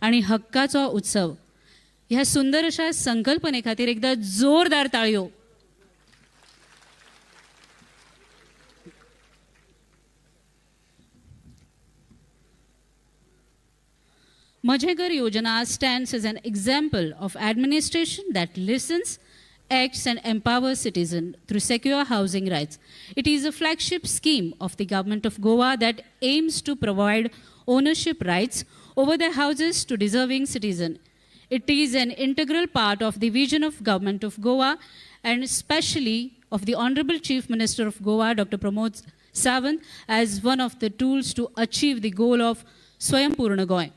आनी हक्काचो उत्सव. ह्या सुंदर अशा संकल्पने खातीर एकदा जोरदार ताळयो. Mhaje Ghar Yojana stands as an example of administration that listens, acts and empowers citizens through secure housing rights. It is a flagship scheme of the government of Goa that aims to provide ownership rights over their houses to deserving citizens. It is an integral part of the vision of government of Goa and especially of the Honorable Chief Minister of Goa, Dr. Pramod Sawant, as one of the tools to achieve the goal of Swayampurna Goa.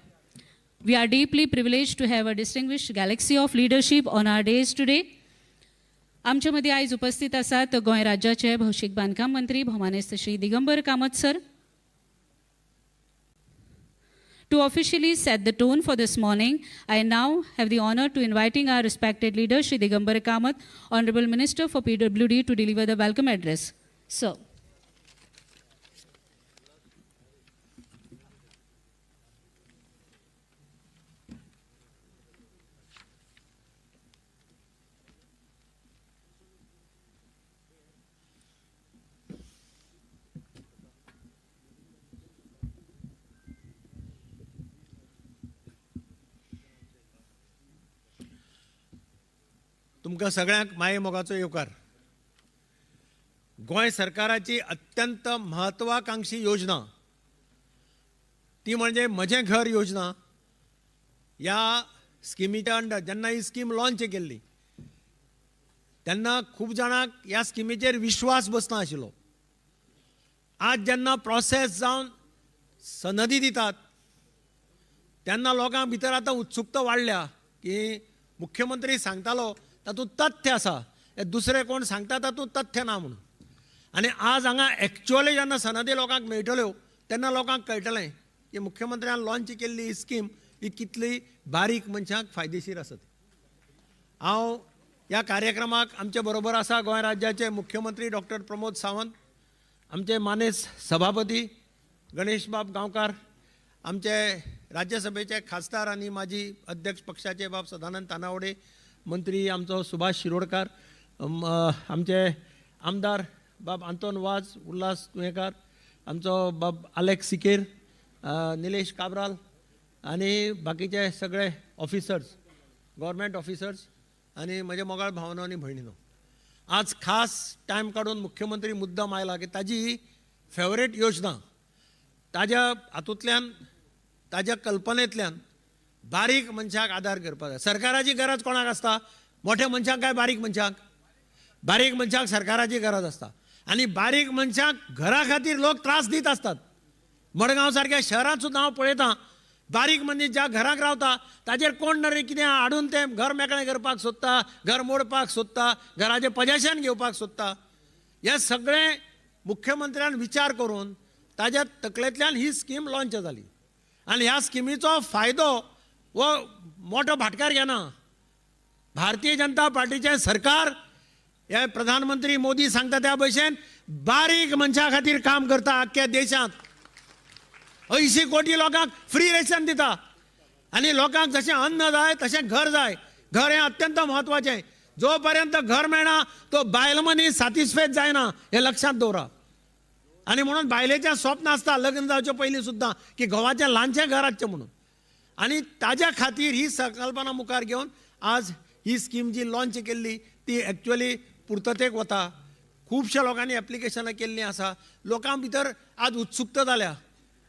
We are deeply privileged to have a distinguished galaxy of leadership on our days today. आमच्या मदीं आयज उपस्थित आसात गोंय राज्याचे भौशीक बांदकाम मंत्री भोमानेस्त Shri Digambar Kamat sir. To officially set the tone for this morning, I now have the honor to inviting our respected leader, Shri Digambar Kamath, Honorable Minister for PWD, to deliver the welcome address. Sir. तुमकां सगळ्यांक माये मोगाचो येवकार. गोंय सरकाराची अत्यंत महत्वाकांक्षी योजना ती म्हणजे म्हजें घर योजना. ह्या स्किमीच्या अंडर जेन्ना ही स्कीम लॉन्च केल्ली तेन्ना खूब जाणांक ह्या स्किमीचेर विश्वास बसना आशिल्लो. आज जेन्ना प्रोसेस जावन सनदी दितात तेन्ना लोकां भितर आतां उत्सुकता वाडल्या की मुख्यमंत्री सांगतालो तातूंत तथ्य आसा, दुसरे कोण सांगता तातूंत तथ्य ना म्हणून. आनी आज हांगा एक्चुअली जेन्ना सनदी लोकांक मेळटल्यो तेन्ना लोकांक कळटलें की मुख्यमंत्र्यान लॉन्च केल्ली ही स्कीम ही कितली बारीक मनशांक फायदेशीर आसत. हांव ह्या कार्यक्रमाक आमचे बरोबर आसा गोंय राज्याचे मुख्यमंत्री डॉक्टर प्रमोद सावंत, आमचे मानेस्त सभापती गणेशबाब गांवकार, आमचे राज्यसभेचे खासदार आनी माजी अध्यक्ष पक्षाचे बाब सदानंद तानावडे, मंत्री आमचो सुभाष शिरोडकार, आमचे आमदार बाब आंतोन वाज, उल्हास तुयेंकार, आमचो बाब आलेक्स सिकेर, निलेश काब्राल आनी बाकीचे सगळे ऑफिसर्स, गव्हर्मेंट ऑफिसर्स आनी म्हजे मोगाळ भावनो आनी भयणीनो. आज खास टायम काडून मुख्यमंत्री मुद्दाम आयला की ताजी ही फेवरेट योजना, ताज्या हातूंतल्यान ताज्या कल्पनेंतल्यान बारीक मनशाक आदार करपाक जाय. सरकाराची गरज कोणाक आसता? मोठ्या मनशांक काय बारीक मनशांक? बारीक मनशांक सरकाराची गरज आसता आनी बारीक मनशांक घरा खातीर लोक त्रास दीत आसतात. मडगांव सारक्या शहरांत सुद्दां हांव पळयतां बारीक मनीस ज्या घराक रावता ताजेर कोण ना रे कितें हाडून तें घर मेकळें करपाक सोदता, घर मोडपाक सोदता, घराचें पजेशन घेवपाक सोदता. हें सगळें मुख्यमंत्र्यान विचार करून ताज्या तकलेंतल्यान ही स्कीम लॉन्च जाली आनी ह्या स्किमीचो फायदो हो मोठो भाटकार घेना. भारतीय जनता पार्टीचें सरकार हे प्रधानमंत्री मोदी सांगता त्या भशेन बारीक मनशां खातीर काम करता. आख्ख्या देशांत 80 कोटी लोकांक फ्री रेशन दिता आनी लोकांक जशें अन्न जाय तशें घर जाय. घर हें अत्यंत म्हत्वाचें. जो पर्यंत घर मेळना तो बायल मनीस सॅटिस्फायड जायना हें लक्षांत दवरा. आनी म्हणून बायलेचें स्वप्न आसता लग्न जावचे पयलीं सुद्दां की घोवाचें ल्हानशें घर आसचें म्हणून. आनी ताज्या खातीर ही संकल्पना मुखार घेवन आज ही स्कीम जी लॉन्च केल्ली ती एक्चुअली पुर्ततेक वता. खुबश्या लोकांनी एप्लिकेशनां केल्लीं आसा. लोकां भितर आज उत्सुकता जाल्या.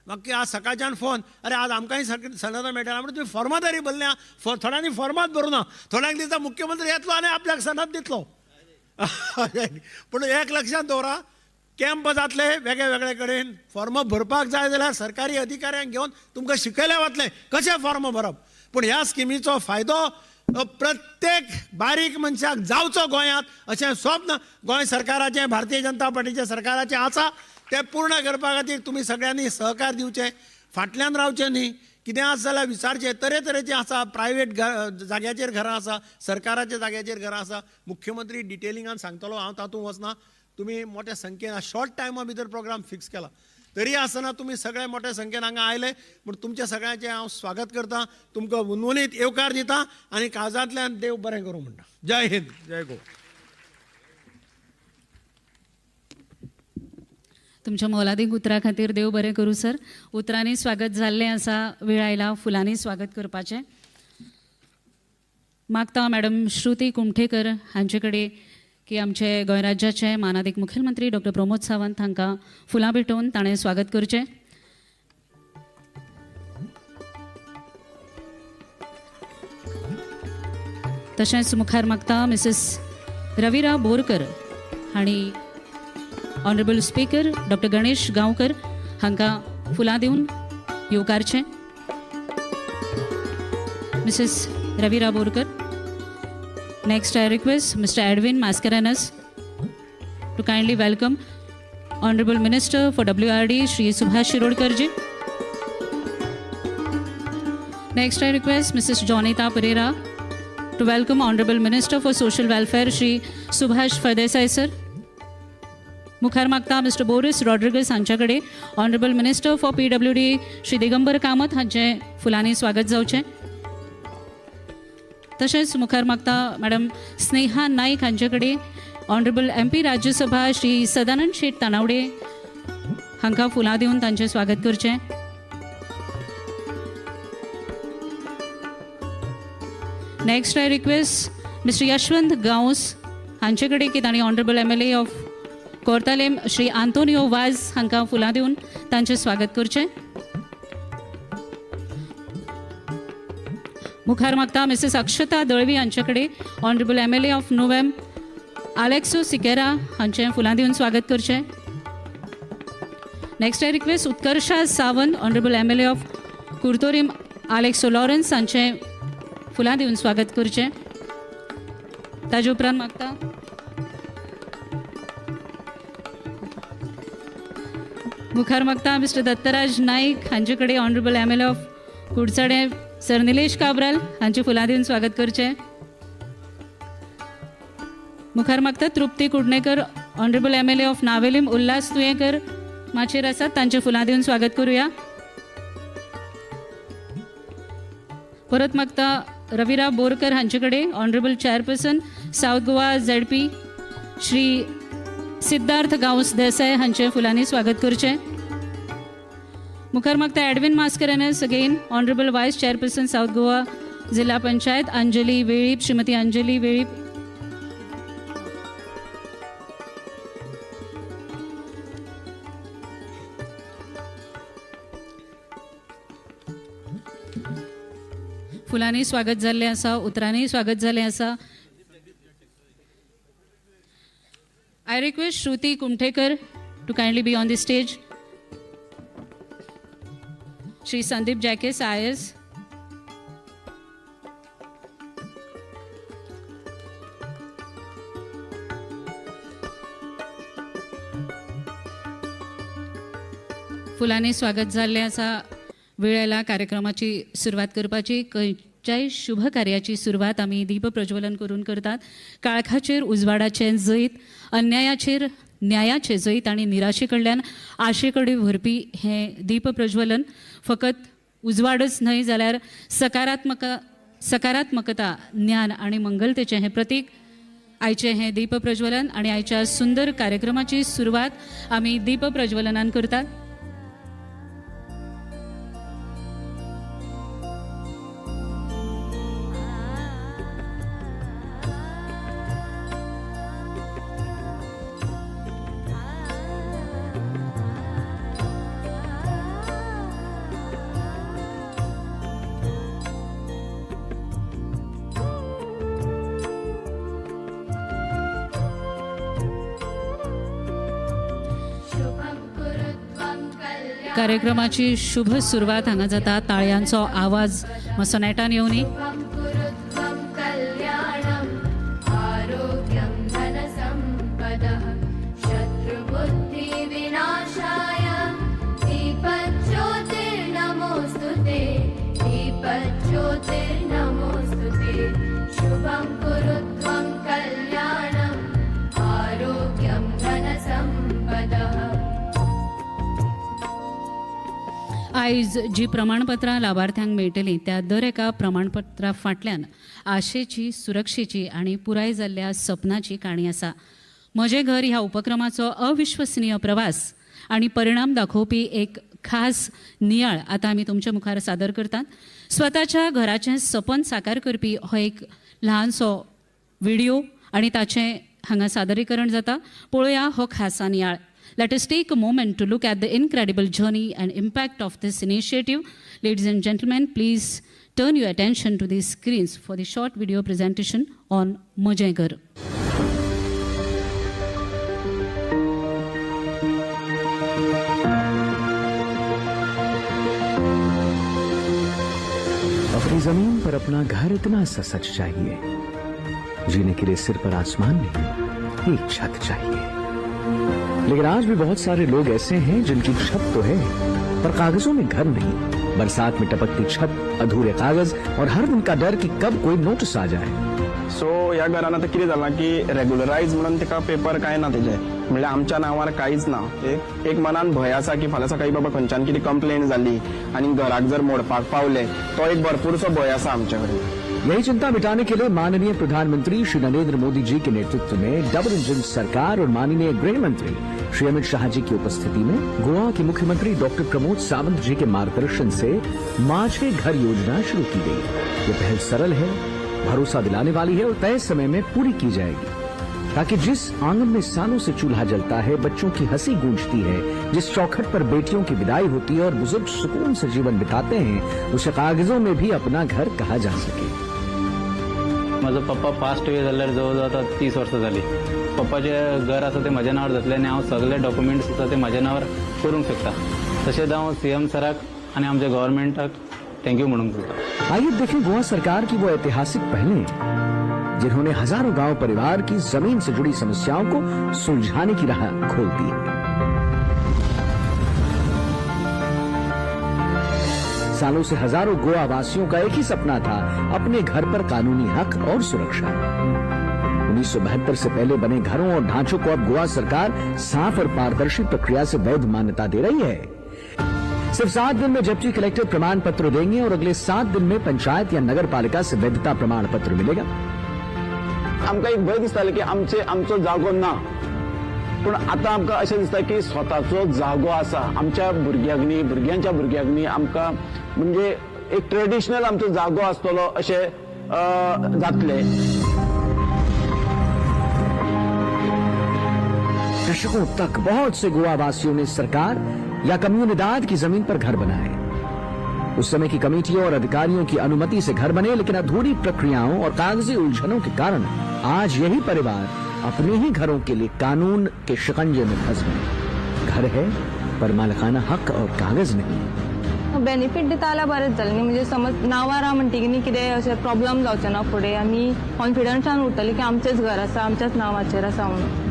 म्हाका आज सकाळच्यान फोन, अरे आज आमकांय सनद मेळटा म्हणून तुमी फॉर्मां तरी भरल्या, थोड्यांनी फॉर्मांच भरूं ना, थोड्यांक दिसता मुख्यमंत्री येतलो आनी आपल्याक सनद दितलो. पूण एक लक्षांत दवरा, कॅम्प जातले वेगळे वेगळे कडेन, फॉर्मां भरपाक जाय जाल्यार सरकारी अधिकाऱ्यांक घेवन तुमकां शिकयलें वतलें कशें फॉर्मां भरप. पूण ह्या स्किमीचो फायदो प्रत्येक बारीक मनशाक जावचो गोंयांत अशें स्वप्न गोंय सरकाराचें, भारतीय जनता पार्टीचें सरकाराचें आसा. तें पूर्ण करपा खातीर तुमी सगळ्यांनी सहकार दिवचें, फाटल्यान रावचें न्ही. कितें आसा जाल्यार विचारचें. तरेतरेचें आसा, प्रायवेट जाग्याचेर घरां आसा, सरकाराच्या जाग्याचेर घरां आसा. मुख्यमंत्री डिटेलिंगान सांगतलो, हांव तातूंत वचना. तुमी मोठ्या संख्येन शॉर्ट टायमा भितर प्रोग्राम फिक्स केला. तरी आसतना तुमी सगळे मोठ्या संख्येन हांगा आयले म्हूण तुमच्या सगळ्यांचें हांव स्वागत करता, तुमकां हुनहुनीत येवकार दिता आनी काळजांतल्यान देव बरें करूं म्हणटा. जय हिंद, जय गोवा. तुमच्या मोलादीक उतरां खातीर देव बरें करूं सर. उतरांनी स्वागत जाल्लें आसा, वेळ आयला फुलांनी स्वागत करपाचें. मागता मॅडम श्रुती कुमठेकर हांचे कडेन की आमचे गोंय राज्याचे मानादीक मुखेलमंत्री डॉक्टर प्रमोद सावंत हांकां फुलां भेटोवन ताणें स्वागत करचें. तशेंच मुखार मागता मिसेस रविरा बोरकर हांणी honourable speaker doctor Ganesh Gaonkar हांकां फुलां दिवन येवकारचें. Mrs Ravira Borkar. Next I request mister Edwin Mascarenhas to kindly welcome honourable minister for WRD Shri Subhash Shirodkar ji. Next I request Mrs Jonita Pereira to welcome honourable minister for social welfare Shri Subhash Phaldesai sir. मुखार मागता mister Boris Rodrigues हांचे कडेन honourable minister for PWD Shri Digambar Kamat हांचें फुलांनी स्वागत जावचें. तशेंच मुखार मागता मॅडम स्नेहा नाईक हांचे कडेन honourable MP Rajya Sabha Shri Sadanand Shet Tanavade हांकां फुलां दिवन तांचें स्वागत करचें. Next I request mister Yashwant Gawas हांचे कडेन की तांणी honourable MLA of Cortalim Shri Antonio Vaz हांकां फुलां दिवन तांचें स्वागत करचें. मुखार मागता मिसेस अक्षता दळवी हांचे कडेन honourable MLA of Nuvem Aleixo Sequeira हांचें फुलां दिवन स्वागत करचें. Next I request Utkarsha Sawant honourable MLA of Curtorim Aleixo Lawrence हांचें फुलां दिवन स्वागत करचें. ताजे उपरांत मागता मुखार मागता मिस्टर दत्तराज नाईक हांचे कडेन honourable MLA of Kudchade sir Nilesh Cabral हांचे फुलां दिवन स्वागत करचें. मुखार मागता Trupti Kudnekar honourable MLA of Navelim Ulhas Tuyenkar माचयेर आसात, तांचें फुलां दिवन स्वागत करूया. परत मागता रविराव बोरकर हांचे कडेन honourable chairperson south Goa ZP Shri Siddharth Gawas Desai हांचें फुलांनी स्वागत करचें. मुखार मागता Edwin Mascarenhas again honourable vice chairperson south Goa Zilla Panchayat Anjali Velip Shrimati Anjali Velip. फुलांनी स्वागत जाल्लें आसा, उतरांनी स्वागत जाल्लें आसा. I request Shruti Kumthekar to kindly be on the stage. Shri Sandeep Jacques IAS. फुलांनी स्वागत जाल्लें आसा. वेळ आयला कार्यक्रमाची सुरवात करपाची. खंयच्याय शुभ कार्याची सुरवात आमी दीप प्रज्वलन करून करतात. काळखाचेर उजवाडाचें जैत, अन्यायाचेर न्यायाचें जैत आनी निराशे कडल्यान आशे कडेन व्हरपी हें दीप प्रज्वलन फकत उजवाडच न्हय जाल्यार सकारात्मकता, ज्ञान आनी मंगलतेचें हें प्रतीक. आयचें हें दीप प्रज्वलन आनी आयच्या सुंदर कार्यक्रमाची सुरवात आमी दीप प्रज्वलनान करतात. कार्यक्रमाची शुभ सुरवात हांगा जाता. ताळयांचो आवाज मातसो नेटान येवनी. आयज जी प्रमाणपत्रां लाभार्थ्यांक मेळटलीं त्या दर एका प्रमाणपत्रा फाटल्यान आशेची, सुरक्षेची आनी पुराय जाल्ल्या सपनाची काणी आसा. म्हजें घर ह्या उपक्रमाचो अविश्वसनीय प्रवास आनी परिणाम दाखोवपी एक खास नियाळ आतां आमी तुमच्या मुखार सादर करतात. स्वताच्या घराचें सपन साकार करपी हो एक ल्हानसो व्हिडिओ आनी ताचें हांगा सादरीकरण जाता. पळोवया हो खासा नियाळ. Let us take a moment to look at the incredible journey and impact of this initiative. Ladies and gentlemen, please turn your attention to these screens for the short video presentation on Mhajen Ghar. अपनी जमीन पर अपना घर इतना सा सच चाहिए, जीने K लिए सिर पर आसमान नहीं, एक छत चाहिए। लेकिन आज भी बहुत सारे लोग ऐसे हैं जिनकी छत तो है, पर कागजों में घर नहीं। बरसात में टपकती छत, अधूरे कागज और हर दिन का डर कि कब कोई नोटिस आ जाए। सो ह्या घरान आतां कितें जालां की रेगुलरायज म्हणून ताका पेपर कांय ना तेजे, म्हणल्यार आमच्या नांवार कांयच ना. एक एक मनान भंय आसा की फाल्यां सकाळीं बाबा खंयच्यान कितें कंप्लेन जाली आनी घराक जर मोडपाक पावले, तो एक भरपूरसो भंय आसा आमचे कडेन. यही चिंता मिटाने के लिए माननीय प्रधानमंत्री श्री नरेंद्र मोदी जी के नेतृत्व में डबल इंजन सरकार और माननीय गृह मंत्री श्री अमित शाह जी की उपस्थिति में गोवा के मुख्यमंत्री डॉक्टर प्रमोद सावंत जी के मार्गदर्शन से माझे घर योजना शुरू की गई। ये पहल सरल है, भरोसा दिलाने वाली है और तय समय में पूरी की जाएगी, ताकि जिस आंगन में सालों से चूल्हा जलता है, बच्चों की हंसी गूंजती है, जिस चौखट पर बेटियों की विदाई होती है और बुजुर्ग सुकून से जीवन बिताते हैं, उसे कागजों में भी अपना घर कहा जा सके। म्हजो पप्पा पास्ट वे जाल्यार जवळ जवळ आतां 30 वर्सां जालीं. पप्पाचें घर आसा तें म्हज्या नांवार जातलें आनी हांव सगळे डॉक्युमेंट्स आसा ते म्हज्या नांवार करूंक शकता. तशेंच हांव सीएम सराक आनी आमच्या गव्हर्मेंटाक thank you म्हणूंक सोदता. आइए देखें गोवा सरकार की वो ऐतिहासिक पहलें, जिन्होंने हजारों गांव परिवार की जमीन से जुड़ी समस्याओं को सुलझाने की राह खोल दी है। सालों से हजारों गोवा वासियों का एक ही सपना था, अपने घर पर कानूनी हक और सुरक्षा। 1972 से पहले बने घरों और ढांचों को अब गोवा सरकार साफ और पारदर्शी प्रक्रिया से वैध मान्यता दे रही है। सिर्फ 7 दिन में डिप्टी कलेक्टर प्रमाण पत्र देंगे और अगले 7 दिन में पंचायत या नगर पालिका से वैधता प्रमाण पत्र मिलेगा। आमकां एक भंय दिसताले की आमचे आमचो जागो ना, पूण आतां आमकां अशें दिसता की स्वताचो जागो आसा. आमच्या भुरग्यांक न्ही, भुरग्यांच्या भुरग्यांक न्ही, आमकां म्हणजे एक ट्रेडिशनल आमचो जागो आसतलो अशें जातलें. दशकों तक बहुत से गोवा वासियों ने सरकार या कम्युनिदाद की जमीन पर घर बनाए। उस समय की कमेटियों और अधिकारियों की अनुमति से घर बने, लेकिन अधूरी प्रक्रियाओं और कागजी उलझनों के कारण आज यही परिवार अपने ही घरों के लिए कानून के शिकंजे में फंस गए। घर है, पर मालिकाना हक और कागज नहीं। बेनिफीट दिता जाल्यार बरेंच जालें न्ही. म्हणजे समज नांवार आहा म्हणटकीर न्ही कितें अशें प्रॉब्लम जावचें ना फुडें आनी कॉन्फिडन्सान उरतलें की आमचेंच घर आसा, आमच्याच नांवाचेर आसा म्हणून.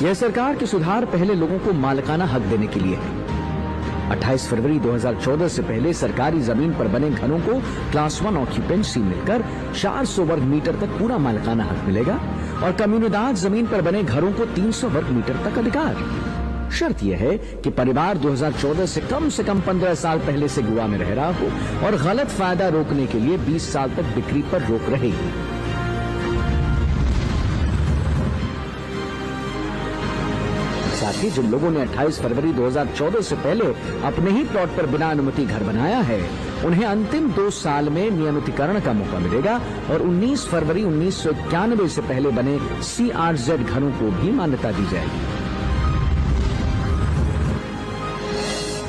यह सरकार के सुधार पहले लोगों को मालिकाना हक देने के लिए है। 28 फरवरी 2014 से पहले सरकारी जमीन पर बने घरों को क्लास 1 ऑक्यूपेंसी मिलकर 400 वर्ग मीटर तक पूरा मालिकाना हक मिलेगा और कम्युनिदाद जमीन पर बने घरों को 300 वर्ग मीटर तक अधिकार। शर्त यह है कि परिवार 2014 से कम 15 साल पहले से गोवा में रह रहा हो और गलत फायदा रोकने के लिए 20 साल तक बिक्री पर रोक रहेगी। साथ ही जिन लोगों ने 28 फरवरी 2014 से पहले अपने ही प्लॉट पर बिना अनुमति घर बनाया है, उन्हें अंतिम 2 साल में नियमितीकरण का मौका मिलेगा और 19 फरवरी 19 से पहले बने सीआरजेड घरों को भी मान्यता दी जाएगी।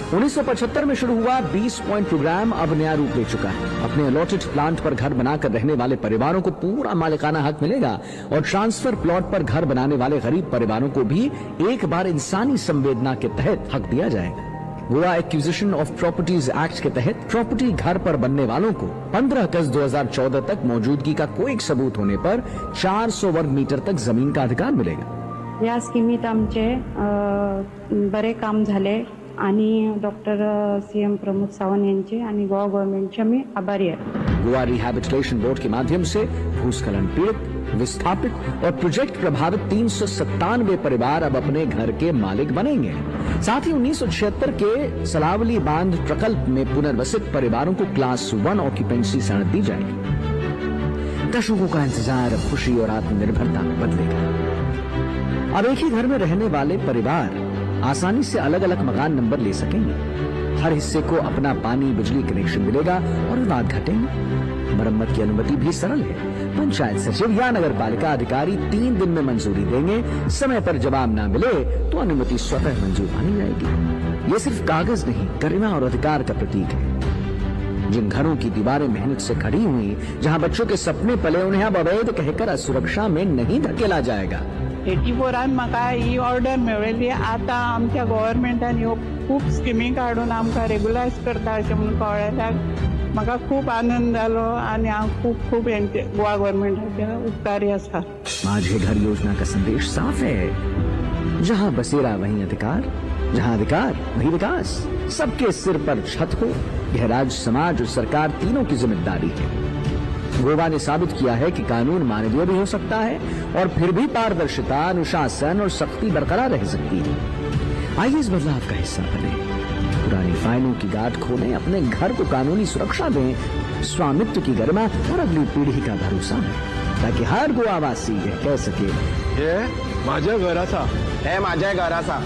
1975 में शुरू हुआ 20 पॉइंट प्रोग्राम अब नया रूप ले चुका है। अपने अलॉटेड प्लॉट पर घर बनाकर रहने वाले परिवारों को पूरा मालिकाना हक मिलेगा और ट्रांसफर प्लॉट पर घर बनाने वाले गरीब परिवारों को भी एक बार इंसानी संवेदना के तहत हक दिया जाएगा। Goa acquisition of properties act K तहत प्रॉपर्टी घर पर बनने वालों को 15 अगस्त 2014 तक मौजूदगी का कोई सबूत होने पर 400 वर्ग मीटर तक जमीन का अधिकार मिलेगा। ह्या स्किमीत आमचे बरे काम झाले आणि डॉक्टर सीएम प्रमोद सावंत यांचे आणि गोवा गव्हर्नमेंटचे आम्ही आभारी आहे. गोवा रिहैबिलिटेशन बोर्ड के माध्यम से भूस्खलन पीड़ित, विस्थापित और प्रोजेक्ट प्रभावित 397 परिवार अब अपने घर के मालिक बनेंगे। साथ ही 1976 के सलावली बांध प्रकल्प में पुनर्वसित परिवारों को क्लास 1 ऑक्यूपेंसी सनद दी जाएगी। दशकों का इंतजार अब खुशी और आत्मनिर्भरता में बदलेगा। अब एक ही घर में रहने वाले परिवार आसानी से अलग अलग मकान नंबर ले सकेंगे। हर हिस्से को अपना पानी, बिजली कनेक्शन मिलेगा और विवाद घटेंगे। मरम्मत की अनुमति भी सरल है। पंचायत सचिव या नगर पालिका अधिकारी 3 दिन में मंजूरी देंगे। समय पर जवाब ना मिले तो अनुमति स्वतः मंजूर मानी जाएगी। ये सिर्फ कागज नहीं, गरिमा और अधिकार का प्रतीक है। जिन घरों की दीवारें मेहनत से खड़ी हुई, जहां बच्चों के सपने पले, उन्हें अब अवैध कहकर असुरक्षा में नहीं धकेला जाएगा। 84न म्हाका ही ऑर्डर मेळ्ळेली। आतां आमच्या गव्हर्मेंटान ह्यो खूब स्किमी काडून आमकां रेगुलायज करता अशें म्हणून कळ्ळेल्यार म्हाका खूब आनंद जालो आनी हांव खूब खूब हेंचे गोवा गव्हर्मेंटाचे उपकारी आसा। माझे घर योजना का संदेश साफ है। जहां बसेरा वहीं अधिकार, जहां अधिकार वहीं विकास। सबके सिर पर छत हो, यह राज्य, समाज और सरकार तीनों की जिम्मेदारी है। गोवा ने साबित किया है कि कानून मानवीय भी हो सकता है और फिर भी पारदर्शिता, अनुशासन और सख्ती बरकरार रह सकती है। आइए, इस बदलाव का हिस्सा बने। पुरानी फाइलों की गांठ खोलें, अपने घर को कानूनी सुरक्षा दें। स्वामित्व की गरिमा और अगली पीढ़ी का भरोसा है, ताकि हर गोवावासी यह कह सके, हे माझे घर आसा। हे माझें घर आसा।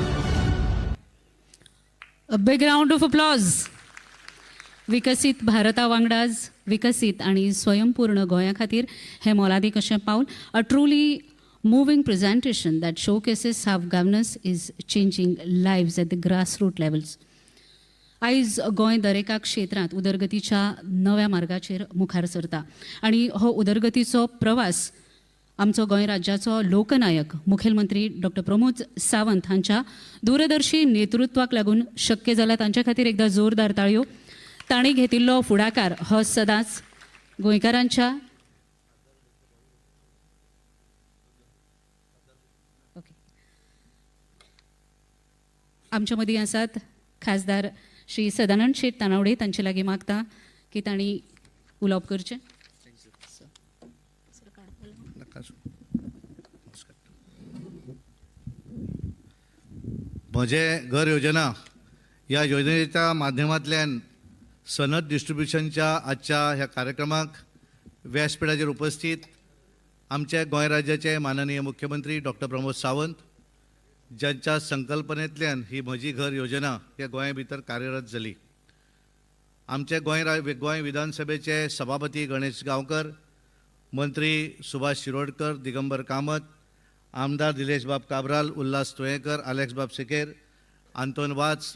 A big round of applause. विकसीत भारता वांगडाच विकसीत आनी स्वयंपूर्ण गोंया खातीर हें मोलादीक अशें पावल। A truly moving presentation that showcases how governance is changing lives at the grassroot levels. आयज गोंय दरेका क्षेत्रांत उदरगतीच्या नव्या मार्गाचेर मुखार सरता आनी हो उदरगतीचो प्रवास आमचो गोंय राज्याचो लोकनायक मुखेलमंत्री डॉक्टर प्रमोद सावंत हांच्या दूरदर्शी नेतृत्वाक लागून शक्य जाला। तांच्या खातीर एकदां जोरदार ताळयो। तांणी घेतिल्लो फुडाकार हो सदांच गोंयकारांच्या, ओके। आमच्या मदीं आसात खासदार श्री सदानंद शेट तानावडे। तांचे लागीं मागता की तांणी उलोवप करचें। नका। म्हजें घर योजना ह्या योजनेच्या माध्यमांतल्यान सनद डिस्ट्रिब्युशनच्या आजच्या ह्या कार्यक्रमाक व्यासपिठाचेर उपस्थित आमचे गोंय राज्याचे माननीय मुख्यमंत्री डॉक्टर प्रमोद सावंत, ज्यांच्या संकल्पनेंतल्यान ही म्हजी घर योजना ह्या गोंया भितर कार्यरत जाली, आमचे गोंय विधानसभेचे सभापती गणेश गांवकर, मंत्री सुभाष शिरोडकर, दिगंबर कामत, आमदार दिलेशबाब काब्राल, उल्हास तुयेंकर, आलेक्सबाब सिकेर, आंतोन वाज,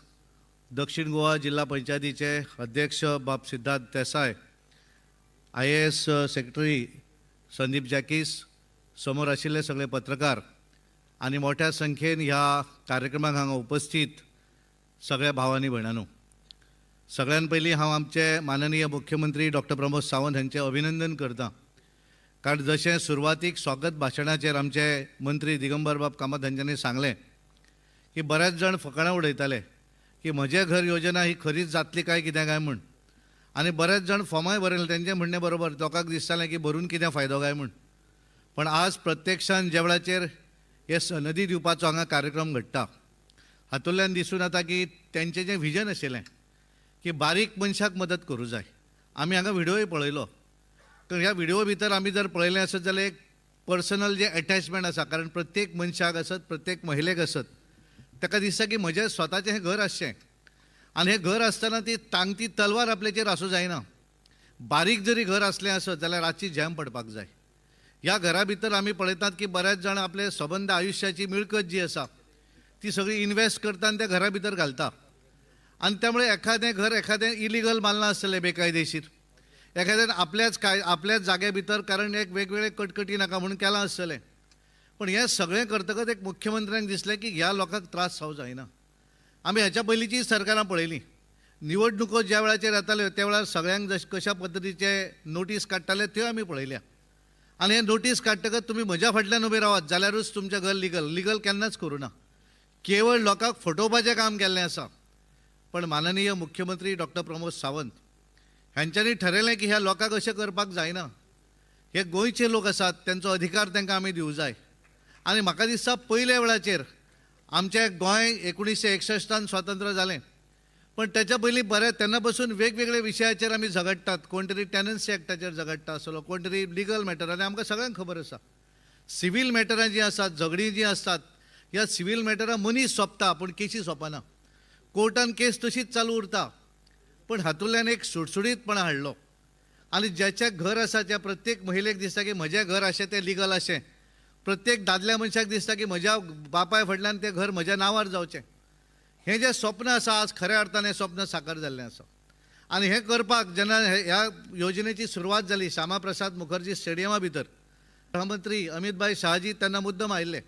दक्षिण गोवा जिल्हा पंचायतीचे अध्यक्ष बाब सिद्धार्थ देसाय, आयएएस सेक्रेटरी संदीप जॅकीस, समोर आशिल्ले सगळे पत्रकार आनी मोठ्या संख्येन ह्या कार्यक्रमाक हांगा उपस्थित सगळ्या भावांनी, भयणांनो, सगळ्यान पयलीं हांव आमचे माननीय मुख्यमंत्री डॉक्टर प्रमोद सावंत हांचें अभिनंदन करता, कारण जशें सुरवातीक स्वागत भाशणाचेर आमचे मंत्री दिगंबर बाब कामत हांच्यांनी सांगलें की बऱ्याच जाण फकाणां उडयताले की म्हजें घर योजना ही खरीच जातली काय कितें काय म्हूण आनी बरेच जाण फॉर्माय बरयले। तेंचें म्हणणें बरोबर, लोकांक दिसतालें की भरून कितें फायदो काय म्हूण। पण आज प्रत्यक्षान ज्या वेळाचेर हे सनदी दिवपाचो हांगा कार्यक्रम घडटा, हातूंतल्यान दिसून येता की तेंचें जें विजन आशिल्लें की बारीक मनशाक मदत करूं जाय। आमी हांगा व्हिडियोय पळयलो, तर ह्या व्हिडिओ भितर आमी जर पळयलें आसत जाल्यार एक पर्सनल जें एटॅचमेंट आसा, कारण प्रत्येक मनशाक आसत, प्रत्येक महिलेक आसत, ताका दिसता की म्हजें स्वताचें हें घर आसचें आनी हें घर आसतना ती तांगती तलवार आपल्याचेर आसूं जायना। बारीक जरी घर आसलें आसत जाल्यार रातची झेम पडपाक जाय। ह्या घरा भितर आमी पळयतात की बऱ्याच जाण आपले सबंद आयुश्याची मिळकत जी आसा ती सगळी इन्वेस्ट करता आनी त्या घरा भितर घालता आनी त्यामुळे एखादें घर एखादें इलिगल बांदलां आसतलें, बेकायदेशीर, एखाद्यान आपल्याच जाग्या भितर, कारण एक वेगवेगळे कटकटी नाका म्हणून केलां आसतलें। पण हें सगळें करतकच एक मुख्यमंत्र्यांक दिसलें की ह्या लोकांक त्रास जावं जायना। आमी ह्याच्या पयलींची सरकारां पळयलीं, निवडणुको ज्या वेळाचेर येताल्यो त्या वेळार सगळ्यांक जश कशा पद्दतीचे नोटीस काडटाले त्यो आमी पळयल्या आनी हे नोटीस काडटकच तुमी म्हज्या फाटल्यान उबे रावात जाल्यारूच तुमचें घर लिगल। लिगल केन्नाच करूं ना, केवळ लोकांक फटोवपाचें काम केल्लें आसा। पण माननीय मुख्यमंत्री डॉक्टर प्रमोद सावंत ह्यांच्यांनी ठरयलें की ह्या लोकांक अशें करपाक जायना, हे गोंयचे लोक आसात, तेंचो अधिकार तांकां आमी दिवं जाय. आनी म्हाका दिसता पयल्या वेळाचेर आमचें गोंय 1961 स्वातंत्र्य जालें, पण त्याच्या पयलीं बरें तेन्ना पसून वेगवेगळे विशयाचेर आमी झगडटात. कोण तरी टॅनन्सी एक्टाचेर झगडटा आसलो, कोण तरी लिगल मॅटर, आनी आमकां सगळ्यांक खबर आसा सिवील मॅटरां जीं आसात, झगडीं जीं आसतात, ह्या सिवील मॅटरां मनीस सोंपता पूण केशी सोंपना, कोर्टान केस तशीच चालू उरता. पण हातूंतल्यान एक सुडसुडीतपणा हाडलो आनी ज्याच्या घर आसा त्या प्रत्येक महिलेक दिसता की म्हजें घर अशें तें लिगल अशें, प्रत्येक दादल्या मनशाक दिसता की म्हज्या बापाय फाटल्यान तें घर म्हज्या नांवार जावचें. हें जें स्वप्न आसा आज खऱ्या अर्थान हें स्वप्न साकार जाल्लें आसा. आनी हें करपाक जेन्ना ह्या योजनेची सुरवात जाली श्यामा प्रसाद मुखर्जी स्टेडियमा भितर, गृहमंत्री अमितभाई शहाजी तेन्ना मुद्दम आयिल्ले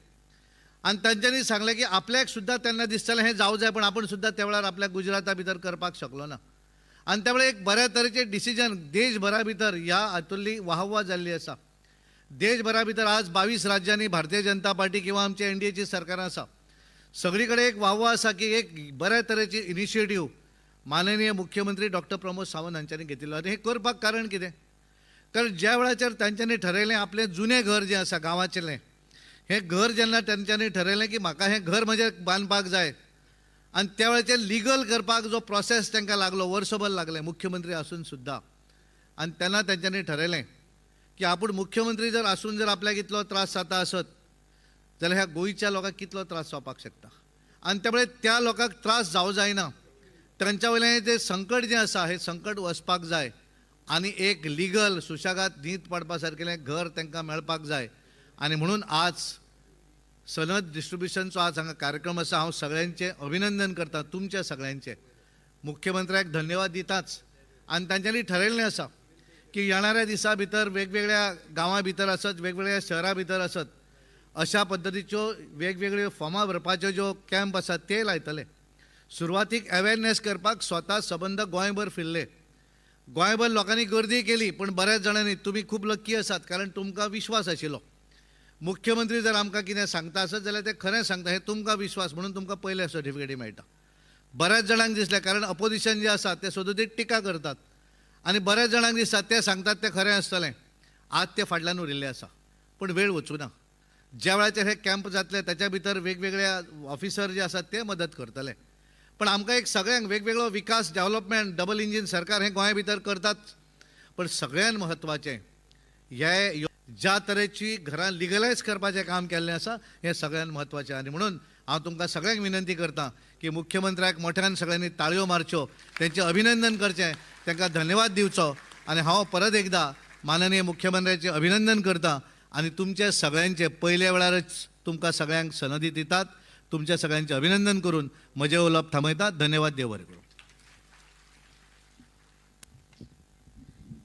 आनी तांच्यांनी सांगलें की आपल्याक सुद्दां तेन्ना दिसतालें हें जावं जाय, पण आपूण सुद्दां त्या वेळार आपल्या गुजराता भितर करपाक शकलो ना. आनी त्या वेळार एक बऱ्या तरेचें डिसिजन देशभरा भितर ह्या हातूंतली वाहवा जाल्ली आसा. देशभरा भितर आज 22 राज्यांनी भारतीय जनता पार्टी किंवा आमच्या एनडीएची सरकारां आसा, सगळी कडेन एक वाहवा आसा की एक बऱ्या तरेची इनिशिएटीव माननीय मुख्यमंत्री डॉक्टर प्रमोद सावंत हांच्यांनी घेतिल्लो. आनी हें करपाक कारण कितें, कारण ज्या वेळाचेर तांच्यांनी ठरयलें आपलें जुनें घर जें आसा गांवाचेलें, हें घर जेन्ना तांच्यांनी ठरयलें की म्हाका हें घर म्हजें बांदपाक जाय, आनी त्या वेळाचेर लिगल करपाक जो प्रोसेस तांकां लागलो, वर्सभर लागलें मुख्यमंत्री आसून सुद्दां. आनी तेन्ना तांच्यांनी ठरयलें की आपूण मुख्यमंत्री जर आसून जर आपल्याक इतलो त्रास जाता आसत जाल्यार ह्या गोंयच्या लोकांक कितलो त्रास जावपाक शकता. आनी त्यामुळे त्या लोकांक त्रास जावं जायना, तांच्या वयल्यान जें संकट जें आसा हें संकट वचपाक जाय आनी एक लिगल सुशेगाद न्हीद पडपा सारकेलें घर तांकां मेळपाक जाय. आनी म्हणून आज सनद डिस्ट्रिब्युशनचो आज हांगा कार्यक्रम आसा. हांव सगळ्यांचें अभिनंदन करता, तुमच्या सगळ्यांचें, मुख्यमंत्र्याक धन्यवाद दिताच. आनी तांच्यांनी ठरयल्लें आसा की येणाऱ्या दिसा भितर वेगवेगळ्या गांवां भितर आसत, वेगवेगळ्या शहरां भितर आसत, अशा पद्दतीच्यो वेगवेगळ्यो फॉर्मां भरपाच्यो ज्यो कॅम्प आसात ते लायतले. सुरवातीक अवेरनेस करपाक स्वता सबंद गोंयभर फिरले, गोंयभर लोकांनी गर्दी केली, पण बऱ्याच जाणांनी तुमी खूब लक्की आसात कारण तुमकां विश्वास आशिल्लो मुख्यमंत्री जर आमकां कितें सांगता आसत जाल्यार तें खरें सांगता हें तुमकां विश्वास, म्हणून तुमकां पयले सर्टिफिकेटी मेळटा. बऱ्याच जाणांक दिसलें कारण अपोजिशन जें आसा तें सदोदीत टिका करतात आनी बऱ्याच जाणांक दिसता तें सांगतात तें खरें आसतलें, आज तें फाटल्यान उरिल्लें आसा. पूण वेळ वचूं ना, ज्या वेळाचेर हे कॅम्प जातले ताच्या भितर वेगवेगळ्या ऑफिसर जे आसात ते मदत करतले. पण आमकां एक सगळ्यांक वेगवेगळो विकास डेव्हलपमेंट डबल इंजीन सरकार हें गोंया भितर करतात, पण सगळ्यान म्हत्वाचें हे ज्या तरेची घरां लिगलायज करपाचें काम केल्लें आसा हें सगळ्यान म्हत्वाचें. आनी म्हणून हांव तुमकां सगळ्यांक विनंती करता की मुख्यमंत्र्याक मोठ्यान सगळ्यांनी ताळयो मारच्यो, तेंचें अभिनंदन करचें, तांकां धन्यवाद दिवचो. आनी हांव परत एकदां माननीय मुख्यमंत्र्याचें अभिनंदन करता आनी तुमच्या सगळ्यांचे पयल्या वेळारच तुमकां सगळ्यांक सनदी दितात, तुमच्या सगळ्यांचें अभिनंदन करून म्हजें उलोवप थांबयता. धन्यवाद, देव बरें करूं.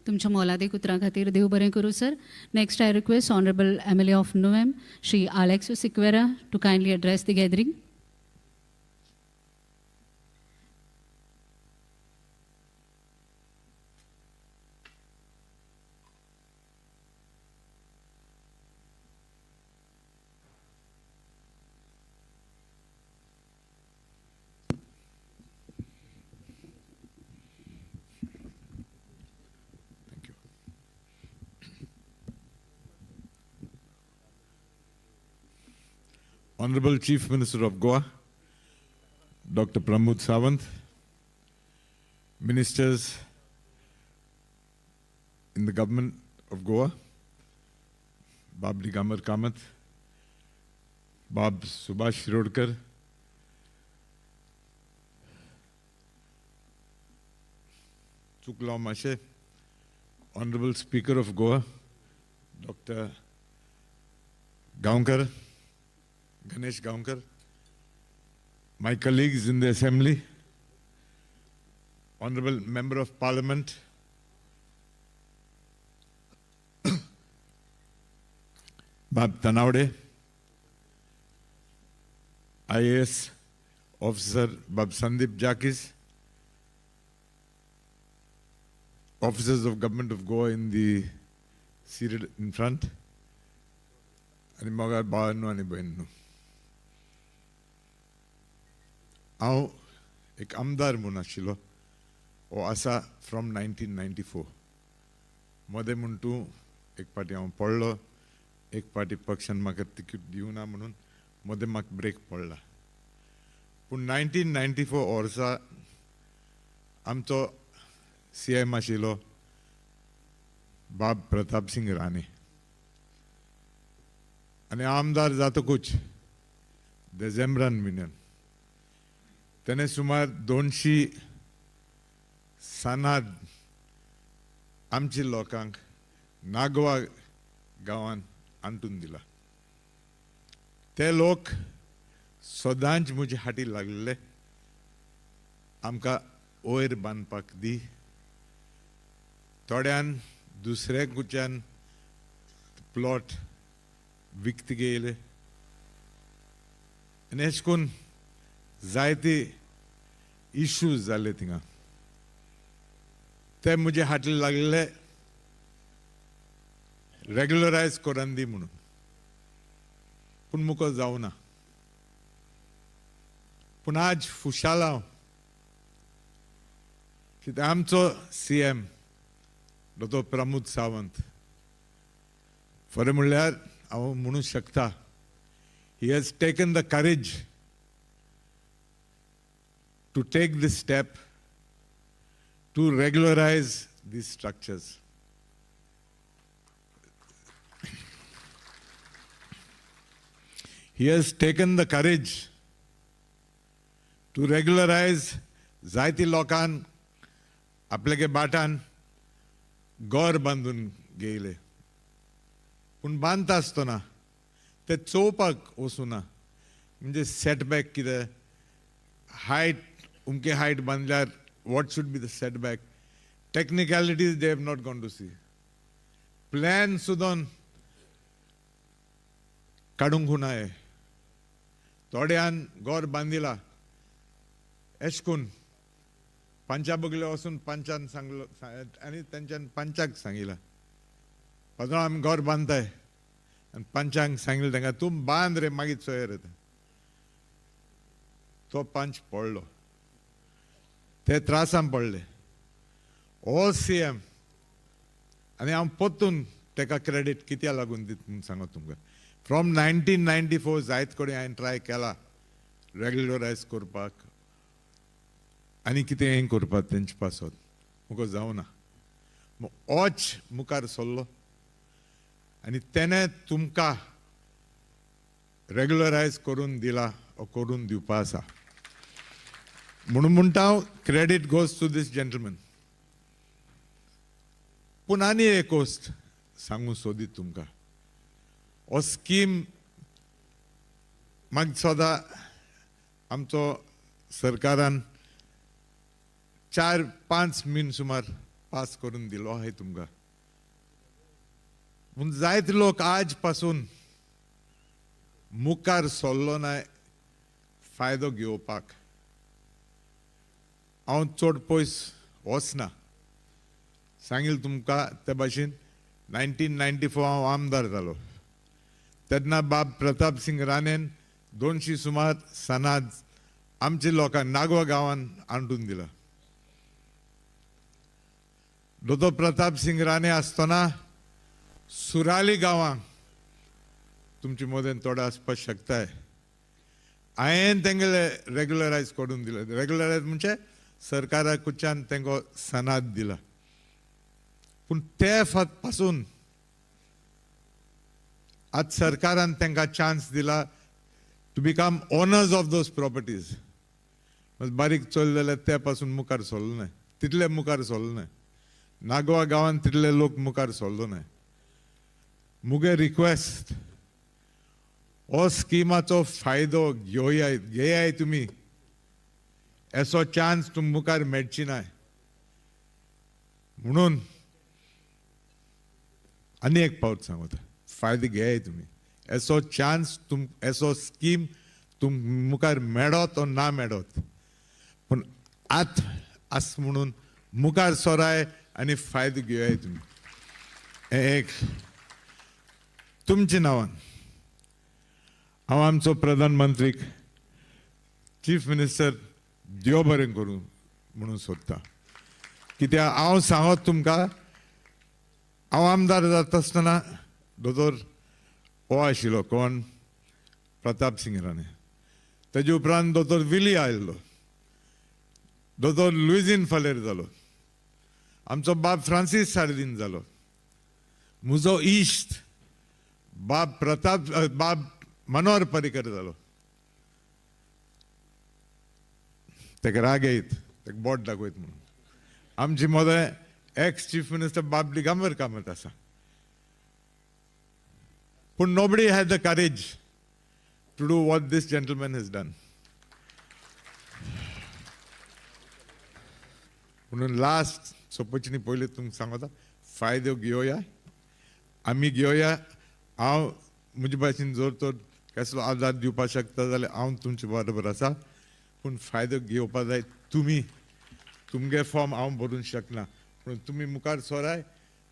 तुमच्या मोलादीक उतरां खातीर देव बरें करूं sir. Next I request honourable MLA of Nuvem Shri Aleixo Sequeira to kindly address the gathering. Honorable Chief Minister of Goa, Dr. Pramod Sawant, Ministers in the Government of Goa, Bab Digambar Kamath, Bab Subhash Shirodkar, Chukla Mashe, Honorable Speaker of Goa, Dr. Gaonkar, Ganesh Gaonkar, my colleagues in the Assembly, Honorable Member of Parliament, Bab Tanawade, IAS Officer Bab Sandeep Jakis, officers of Government of Goa in the seated in front, आनी मोगाळ भावांनो आनी भयणींनो, हांव एक आमदार म्हूण आशिल्लो हो आसा फ्रॉम 1994. मदें म्हूण तूं एक पाटी हांव पडलो, एक पाटी पक्षान म्हाका तिकीट दिवना म्हणून मदें म्हाका ब्रेक पडला. पूण 1994 वर्सा आमचो CM आशिल्लो बाब प्रताप सिंग राणे आनी आमदार जातकूच देझेंब्रान म्हयन्यान तेणें सुमार 200 सनाद आमच्या लोकांक नागवा गांवान आणून दिला. ते लोक सदांच म्हजे हाटी लागले, आमकां वयर बांदपाक दी. थोड्यान दुसऱ्या कुच्यान प्लॉट विकत घेयले आनी अशें करून जायते इश्यूज जाले थिंगा. ते म्हजे हाटी लागले रेगुलरायज करून दी म्हणून, पूण मुको जावना. पूण आज खुशाल हांव कित्याक आमचो CM दोतोर प्रमोद सावंत, खरें म्हणल्यार हांव म्हणूंक शकता, he has taken the courage to take this step to regularise these structures. He has taken the courage to regularize जायती लोकान आपल्यागे बाटान घर बांदून घेयले, पूण बांदता आसतना ते चोवपाक वचूना, म्हणजे सेटबॅक कितें, हायट उमके हायट बांदल्यार what should be the setback, technicalities they have not gone to see. Plan सुद्दां काडूंक ना. हे थोड्यान घर बांदिला एश करून पंचा बगले वचून पंचान सांगलो आनी तेंच्यान पंचाक सांगिला, पात्रांव आमी घर बांदताय, आनी पंचांक सांगिल्लें तांकां तूं बांद रे मागीर चोय रे. तो पंच पडलो, ते त्रासान पडले. ऑल CM आनी हांव परतून ताका क्रेडीट कित्याक लागून दिता म्हूण सांगत तुमकां. फ्रॉम 1994 जायत कडेन हांवें ट्राय केला रेगुलरायज करपाक आनी कितें हें करपाक तेंचे पासत, मुको जावना. ओच मुखार सरलो आनी तेणें तुमकां रेगुलरायज करून दिला, करून दिवपा आसा. म्हणून म्हणटा हांव credit goes to this gentleman. पूण आनी एक गोश्ट सांगूंक सोदीत तुमकां, हो स्कीम म्हाका सदां आमचो सरकारान 4-5 म्हयने सुमार पास करून दिलो आहाय तुमकां. पूण जायते लोक आज पासून मुखार सरलो ना फायदो घेवपाक. हांव चड पयस वचना, सांगील तुमकां ते भाशेन 1994 हांव आमदार जालो तेन्ना बाब प्रताप सिंग राणेन 200 सुमार सनाद आमच्या लोकांक नागवा गांवान आणून दिला. दोतोर प्रताप सिंग राणे आसतना सुराली गांवांक तुमचे मदें थोडे आसपाक शकताय, हांवें तेंगेले रेगुलरायज करून दिले. रेगुलरायज म्हणजे सरकारा कडच्यान तांकां सनाद दिला. पूण ते पासून आज सरकारान तांकां चान्स दिला to become owners of those properties. बारीक चोयले जाल्यार ते पासून मुखार सरलो ना, तितले मुखार सरलो ना. नागवा गांवान तितले लोक मुखार सरलो ना. मुगे रिक्वेस्ट, हो स्किमाचो फायदो घेवया घेयाय तुमी, असो चान्स तुम मुखार मेळची ना. म्हणून आनी एक पावट सांगता, फायदो घेयाय तुमी, असो चान्स तुम, असो स्कीम तुम मुखार मेळत ओ ना मेळत, पूण आत आस म्हणून मुखार सराय आनी फायदो घेयाय तुमी. हें एक तुमच्या नांवान हांव आमचो प्रधानमंत्रीक, चीफ मिनिस्टर, देव बरें करूं म्हणून सोदता. कित्याक हांव सांगत तुमकां, हांव आमदार जाता आसतना दोतोर हो आशिल्लो कोण, प्रताप सिंग राणे, तेजे उपरांत दोतोर विली आयिल्लो, दोतोर लुइझीन फालेर जालो, आमचो बाब फ्रांसीस सार्दीन जालो, म्हजो इश्ट बाब प्रताप बाब मनोहर पर्रीकर जालो. ताका राग येयत, ताका बोट दाखयत म्हणून. आमचे मदें एक्स चीफ मिनिस्टर बाब दिगंबर कामत आसा, पूण nobody has the courage to do what this gentleman has done. म्हणून लास्ट सोंपोवचे पयलीं तुमकां सांगता, फायदो घेवया, आमी घेवया. हांव म्हजे भाशेन जर तर कसलो आदार दिवपाक शकता जाल्यार हांव तुमचे बरोबर आसा, पूण फायदो घेवपा जाय तुमी. तुमगे फॉर्म हांव भरूंक शकना, पूण तुमी मुखार सोराय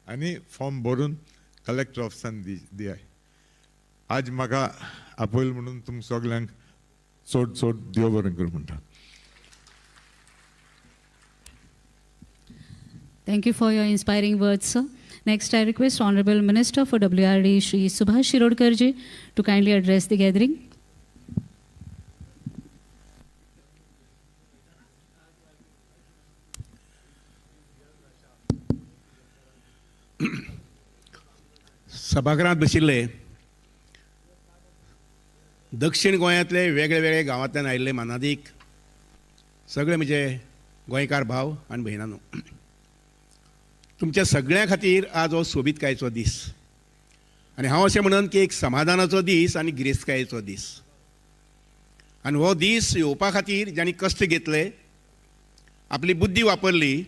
आनी फॉर्म भरून कलेक्टर ऑफिसान दियाय. आज म्हाका आपयल म्हणून तुमकां सगल्यांक चड चड देव बरें करूं म्हणटा. Thank you for your inspiring words, sir. Next, I request Honorable Minister for WRD, Shri Subhash Shirodkar ji, to kindly address the gathering. सभागृहांत बशिल्ले दक्षिण गोंयांतले वेगळे वेगळे गांवांतल्यान आयिल्ले मानादीक सगळे म्हजे गोंयकार भाव आनी भयणांनो, तुमच्या सगळ्यां खातीर आज हो सोबीतकायेचो दीस आनी हांव अशें म्हणन की एक समाधानाचो दीस आनी गिरेस्तकायेचो दीस. आनी हो दीस येवपा खातीर जांणी कश्ट घेतले, आपली बुद्धी वापरली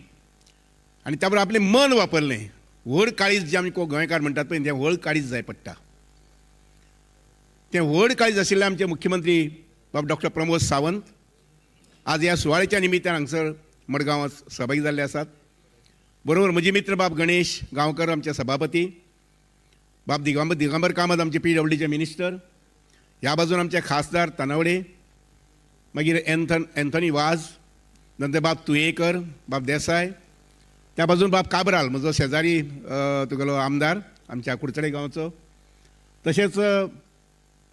आनी त्या बरोबर आपलें मन वापरलें, व्हड काळीज जे आमी गोंयकार म्हणटात पळय, तें व्हड काळीज जाय पडटा. तें व्हड काळीज आशिल्ले आमचे मुख्यमंत्री बाब डॉक्टर प्रमोद सावंत आज ह्या सुवाळ्याच्या निमित्तान हांगसर मडगांवांत सहभागी जाल्ले आसात. बरोबर म्हजे मित्र बाब गणेश गांवकर आमचे सभापती, बाब दिगंबर कामत आमचे PWDचे मिनिस्टर, ह्या बाजून आमचे खासदार तानावडे, मागीर एन्थनी वाज, नंतर बाब तुयेकर, बाब देसाय, त्या बाजून बाब काब्राल म्हजो शेजारी तुगेलो आमदार आमच्या कुडचडे गांवचो, तशेंच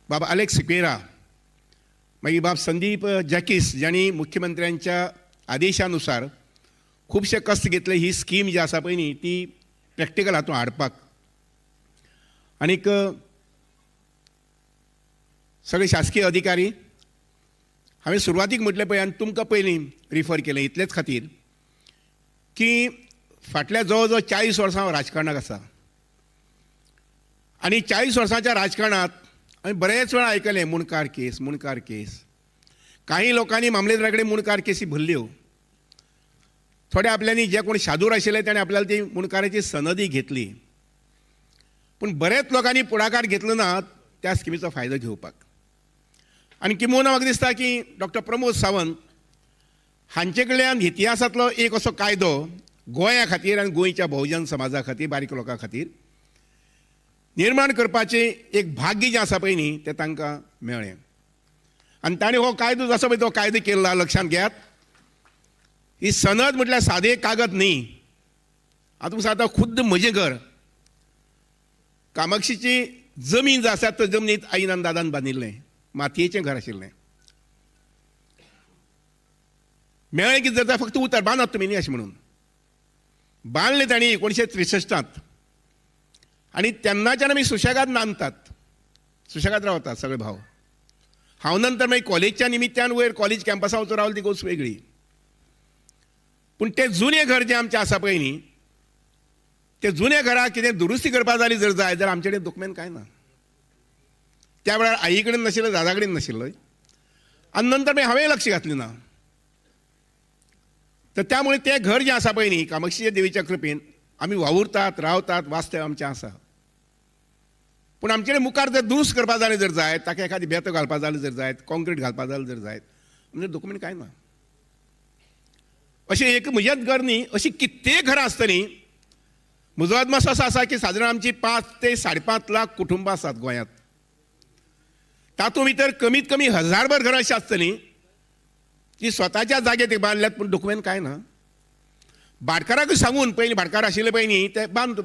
बाब आलेक्स सिक्वेरा, मागीर बाब संदीप जॅकीस ज्यांनी मुख्यमंत्र्यांच्या आदेशानुसार खुबशे कश्ट घेतले ही स्कीम जी आसा पळय न्ही ती प्रॅक्टिकल हातूंत हाडपाक. आनीक सगळे शासकीय अधिकारी, हांवें सुरवातीक म्हटलें पळय आनी तुमकां पयलीं रिफर केलें इतलेच खातीर की फाटल्या जवळ जवळ 40 वर्सां हांव राजकारणाक आसा आनी 40 वर्सांच्या राजकारणांत हांवें बरेच वेळा आयकलें मुणकार केस, मुणकार केस. काही लोकांनी मामलेदारा कडेन मुणकार केसी भरल्यो, थोड्या आपल्यांनी जे कोण शादूर आशिल्ले ताणें आपल्याला ती मुणकाराची सनदी घेतली, पूण बरेच लोकांनी पुढाकार घेतलो ना त्या स्किमीचो फायदो घेवपाक. आनी किंबहुना म्हाका दिसता की डॉक्टर प्रमोद सावंत हांचे कडल्यान इतिहासांतलो एक असो कायदो गोंया खातीर आनी गोंयच्या बहुजन समाजा खातीर, बारीक लोकां खातीर निर्माण करपाचें एक भाग्य जें आसा पळय न्ही तें तांकां मेळ्ळें. आनी ताणें हो कायदो जसो पळय तो कायदो केल्लो, लक्षांत घेयात, ही सनद म्हटल्यार सादें कागद न्ही. आतां तुमकां सांगता, खुद्द म्हजें घर कामाक्षीची जमीन जी आसा त्या जमनीत आईन आनी दादान बांदिल्लें, मातयेचें घर आशिल्लें. मेळ्ळें कितें जाता, फक्त उतर बांदात तुमी न्ही अशें म्हणून बांदलें तांणी 1963 आनी तेन्नाच्यान आमी सुशेगाद नांदतात, सुशेगाद रावतात सगळे भाव. हांव नंतर मागीर कॉलेजच्या निमित्तान वयर कॉलेज कॅम्पसा वचून रावलो, ती गोश्ट वेगळी. पूण तें जुनें घर जें आमचें आसा पळय न्ही, तें जुन्या घराक कितें दुरुस्ती करपा जाली जर जाय जाल्यार आमचे कडेन डॉक्युमेंट कांय ना. त्या वेळार आई कडेन नाशिल्लो, दादा कडेन नाशिल्लो, आनी नंतर मागीर हांवें लक्ष घातलें ना. तर त्यामुळे तें घर जें आसा पळय न्ही कामाक्षीच्या देवीच्या कृपेन आमी वावुरतात, रावतात, वास्तव आमचें आसा. पूण आमचे कडेन मुखार जर दुरुस्त करपा जालें जर जाय, ताका एखादी बेतो घालपा जालें जर जायत, कॉन्क्रीट घालपा जालें जर जायत, म्हणजे डॉक्युमेंट कांय ना. अशें एक म्हजेंच घर न्ही, अशीं कित्येक घरां आसतलीं. म्हजो अदमास असो आसा की सादारण आमची 5 ते 5.5 लाख कुटुंबां आसात गोंयांत. तातूंत भितर कमीत कमी 1000 घरां अशीं आसतलीं जी स्वताच्या जाग्यार ती बांदल्यात, पूण डॉक्युमेंट कांय ना. भाटकाराकूय सांगून, पयलीं भाटकार आशिल्ले पळय न्ही ते बांद,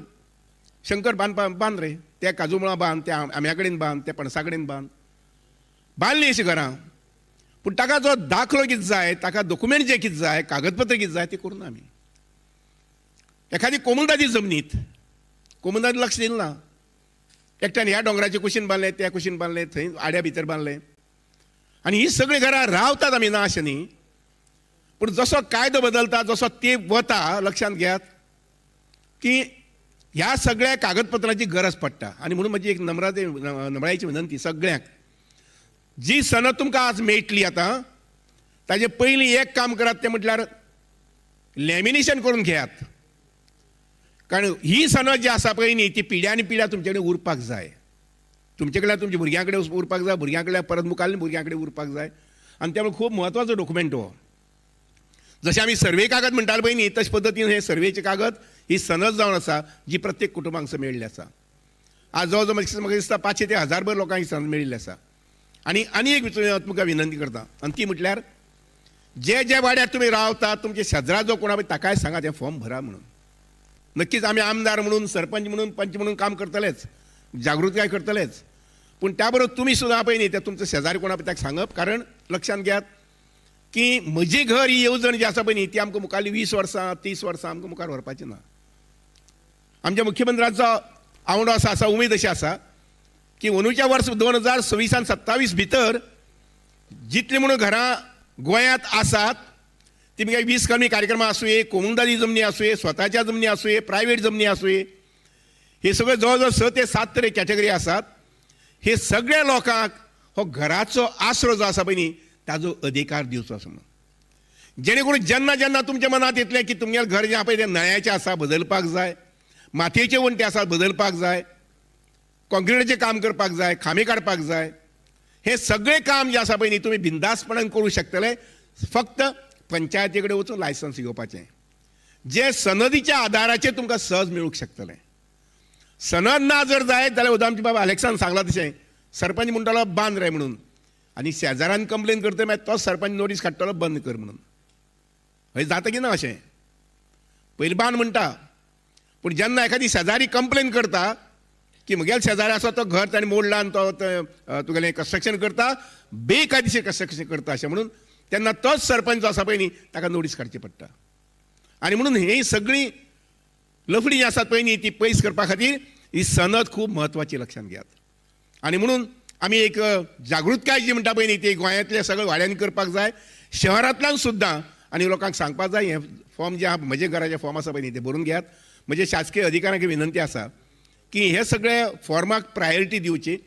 शंकर बांद रे, ते काजू मुळां बांद, त्या आंब्या कडेन बांद, त्या पणसा कडेन बांद, बांदलीं अशीं घरां. पूण ताका जो दाखलो कितें जाय, ताका डॉक्युमेंट जे कितें जाय, कागदपत्र कितें जाय, ते करूं ना आमी. एखादी कोमुनिदादी जमनीत कोमुनिदाद लक्ष दिलें ना, एकट्यान ह्या दोंगराचे कुशीन बांदलें, त्या कुशीन बांदलें, थंय आड्या भितर बांदलें, आनी ही सगळीं घरां रावतात आमी, ना अशें न्ही. पूण जसो कायदो बदलता, जसो तेंप वता, लक्षांत घेयात की ह्या सगळ्या कागदपत्रांची गरज पडटा. आनी म्हणून म्हजी एक नमळायेची विनंती सगळ्यांक, जी सनद तुमकां आज मेळटली आतां, ताजे पयलीं एक काम करात, तें म्हटल्यार लॅमिनेशन करून घेयात. कारण ही सनद जी आसा पळय न्ही ती पिढ्यान पिढ्या तुमचे कडेन उरपाक जाय, तुमचे कडल्यान तुमच्या भुरग्यां कडेन उरपाक जाय, भुरग्यां कडल्यान परत मुखार भुरग्यां कडेन उरपाक जाय. आनी त्यामुळे खूब म्हत्वाचो डॉक्युमेंट हो. जशें आमी सर्वे कागद म्हणटाले पळय न्ही, तशे पद्दतीन हे सर्वेचे कागद ही सनद जावन आसा जी प्रत्येक कुटुंबांक मेळिल्ली आसा. आज जवळ जवळ म्हाका दिसता 500 ते 1000 लोकांक ही सनद मेळिल्ली आसा. आनी आनी एक तुमकां विनंती करता, आनी ती म्हटल्यार जे जे वाड्यार तुमी रावता तुमचे शेजरा जो कोण आसा ताकाय सांगा तें फॉर्म भरा म्हणून. नक्कीच आमी आमदार म्हणून, सरपंच म्हणून, पंच म्हणून काम करतलेच, जागृताय करतलेच, पूण त्या बरोबर तुमी सुद्दां पळय न्ही ते तुमचो शेजारी कोण आसा ताका सांगप. कारण लक्षांत घेयात की म्हजें घर ही येवजण जी आसा पळय न्ही ती आमकां मुखारली 20 वर्सां 30 वर्सां आमकां मुखार व्हरपाची ना. आमच्या मुख्यमंत्र्याचो आवडो आसा, आसा उमेद अशी आसा की अंदूच्या वर्स 2026 आनी 27 भितर जितली म्हणून घरां गोंयांत आसात ती मागीर 20 कमी कार्यक्रमां आसुये, कोमुनिदादी जमनी आसुये, स्वताच्या जमनी आसुये, प्रायवेट जमनी आसुये, हे सगळे जवळ जवळ 6 ते 7 तरे कॅटेगरी आसात. हे सगळ्या लोकांक हो घराचो आसरो जो आसा पळय न्ही ताजो अधिकार दिवचो असो म्हणून, जेणे करून जेन्ना जेन्ना तुमच्या मनांत येतलें की तुमगेलें घर जें आसा पळय तें नळ्याचें आसा बदलपाक जाय, मातयेचे वण्टी आसात बदलपाक जाय, कॉन्क्रिटाचें काम करपाक जाय, खांबे काडपाक जाय, हें सगळें काम जें आसा पळय न्ही तुमी बिंदासपणान करूं शकतले. फक्त पंचायती कडेन वचून लायसन्स घेवपाचें, जें सनदीच्या आदाराचेर तुमकां सहज मेळूंक शकतलें. सनद ना जर जायत जाल्यार उदाहरण आमच्या बाबा अलेक्सान सांगलां तशें सरपंच म्हणटालो बांद रे म्हणून, आनी शेजारान कंप्लेन करता मागीर तोच सरपंच नोटीस काडटलो बंद कर म्हणून. हय जाता की ना अशें? पयलीं बांद म्हणटा, पूण जेन्ना एखादी शेजारी कंप्लेन करता की म्हगेलो शेजारी आसा तो घर ताणें मोडला आनी तो तुगेलें कन्स्ट्रक्शन करता, बेकायदेशीर कन्स्ट्रक्शन करता अशें म्हणून, तेन्ना तोच सरपंच जो आसा पळय न्ही ताका नोटीस काडची पडटा. आनी म्हणून ही सगळीं लफडीं जी आसात पळय न्ही ती पयस करपा खातीर ही सनद खूब म्हत्वाची, लक्षांत घेयात. आनी म्हणून आमी एक जागृतकाय जी म्हणटा पळय न्ही ती गोंयांतल्या सगळ्या वाड्यांनी करपाक जाय, शहरांतल्यान सुद्दां, आनी लोकांक सांगपाक जाय हें फॉर्म जे आहा म्हजे घराचें फॉर्म आसा पळय न्ही तें भरून घेयात. म्हजे शासकीय अधिकाऱ्यांक विनंती आसा की हे सगळे फॉर्माक प्रायोरिटी दिवची,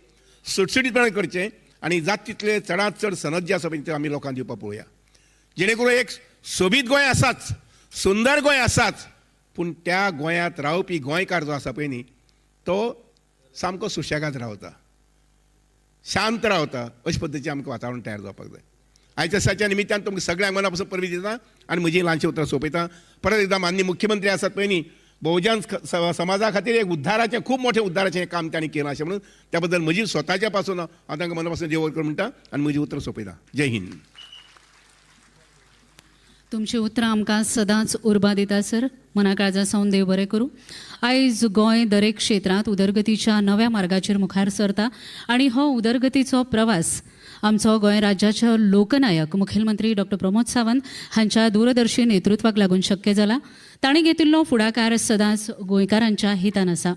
सुटसुटीतपणान करचें आनी जात तितले चडांत चड सनद जे आसा पळय ते आमी लोकांक दिवपाक पळोवया, जेणे करून एक सोबीत गोंय आसाच, सुंदर गोंय आसाच, पूण त्या गोंयांत रावपी गोंयकार जो आसा पळय न्ही तो सामको सुशेगाद रावता, शांत रावता. अशे पद्दतीचें आमकां वातावरण तयार जावपाक जाय. आयच्या दिसाच्या निमित्तान तुमकां सगळ्यांक मना पासून परबीं दिता आनी म्हजी ल्हानशीं उतरां सोंपयता. परत एकदां माननीय मुख्यमंत्री आसात पळय न्ही, बहुजन समाजा खातीर एक उद्धाराचें, खूब मोठें उद्धाराचें काम तांणी केलां अशें म्हणून त्या बद्दल म्हजी स्वताच्या पासून हांव तांकां मना पासून देव कर म्हणटा आनी म्हजी उतरां सोंपयता. जय हिंद. तुमची उतरां आमकां सदांच उर्बा दिता सर, मना काळजा सावन देव बरें करूं. आयज गोंय दरेक क्षेत्रांत उदरगतीच्या नव्या मार्गाचेर मुखार सरता आनी हो उदरगतीचो प्रवास आमचो गोंय राज्याचो लोकनायक मुखेलमंत्री डॉक्टर प्रमोद सावंत हांच्या दूरदर्शी नेतृत्वाक लागून शक्य जाला. तांणी घेतिल्लो फुडाकार सदांच गोंयकारांच्या हितान आसा.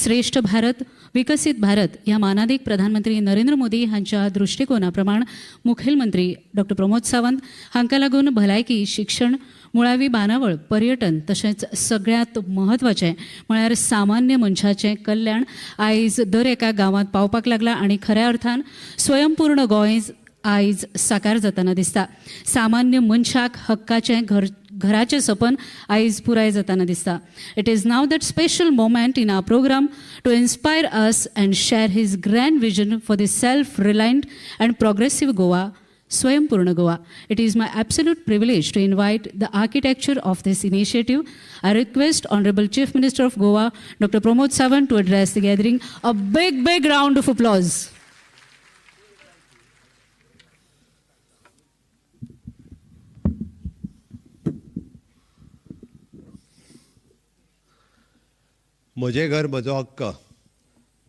श्रेष्ठ भारत विकसीत भारत ह्या मानादीक प्रधानमंत्री नरेंद्र मोदी हांच्या दृश्टिकोना प्रमाण मुखेलमंत्री डॉक्टर प्रमोद सावंत हांकां लागून भलायकी, शिक्षण, मुळावी बांदावळ, पर्यटन तशेंच सगळ्यांत म्हत्वाचें म्हळ्यार सामान्य मनशाचें कल्याण आयज दर एका गांवांत पावपाक लागलां आनी खऱ्या अर्थान स्वयंपूर्ण गोंय आयज साकार जातना दिसता. सामान्य मनशाक हक्काचें घर, घराचें सपन आयज पुराय जातना दिसता. It is now that special moment in our programme to inspire us and share his grand vision for the self reliant and progressive Goa, Swayampurna Goa. It is my absolute privilege to invite the architecture of this initiative. I request Honorable Chief Minister of Goa, Dr. Pramod Sawant, to address the gathering. A big, big round of applause. म्हजें घर म्हजो हक्क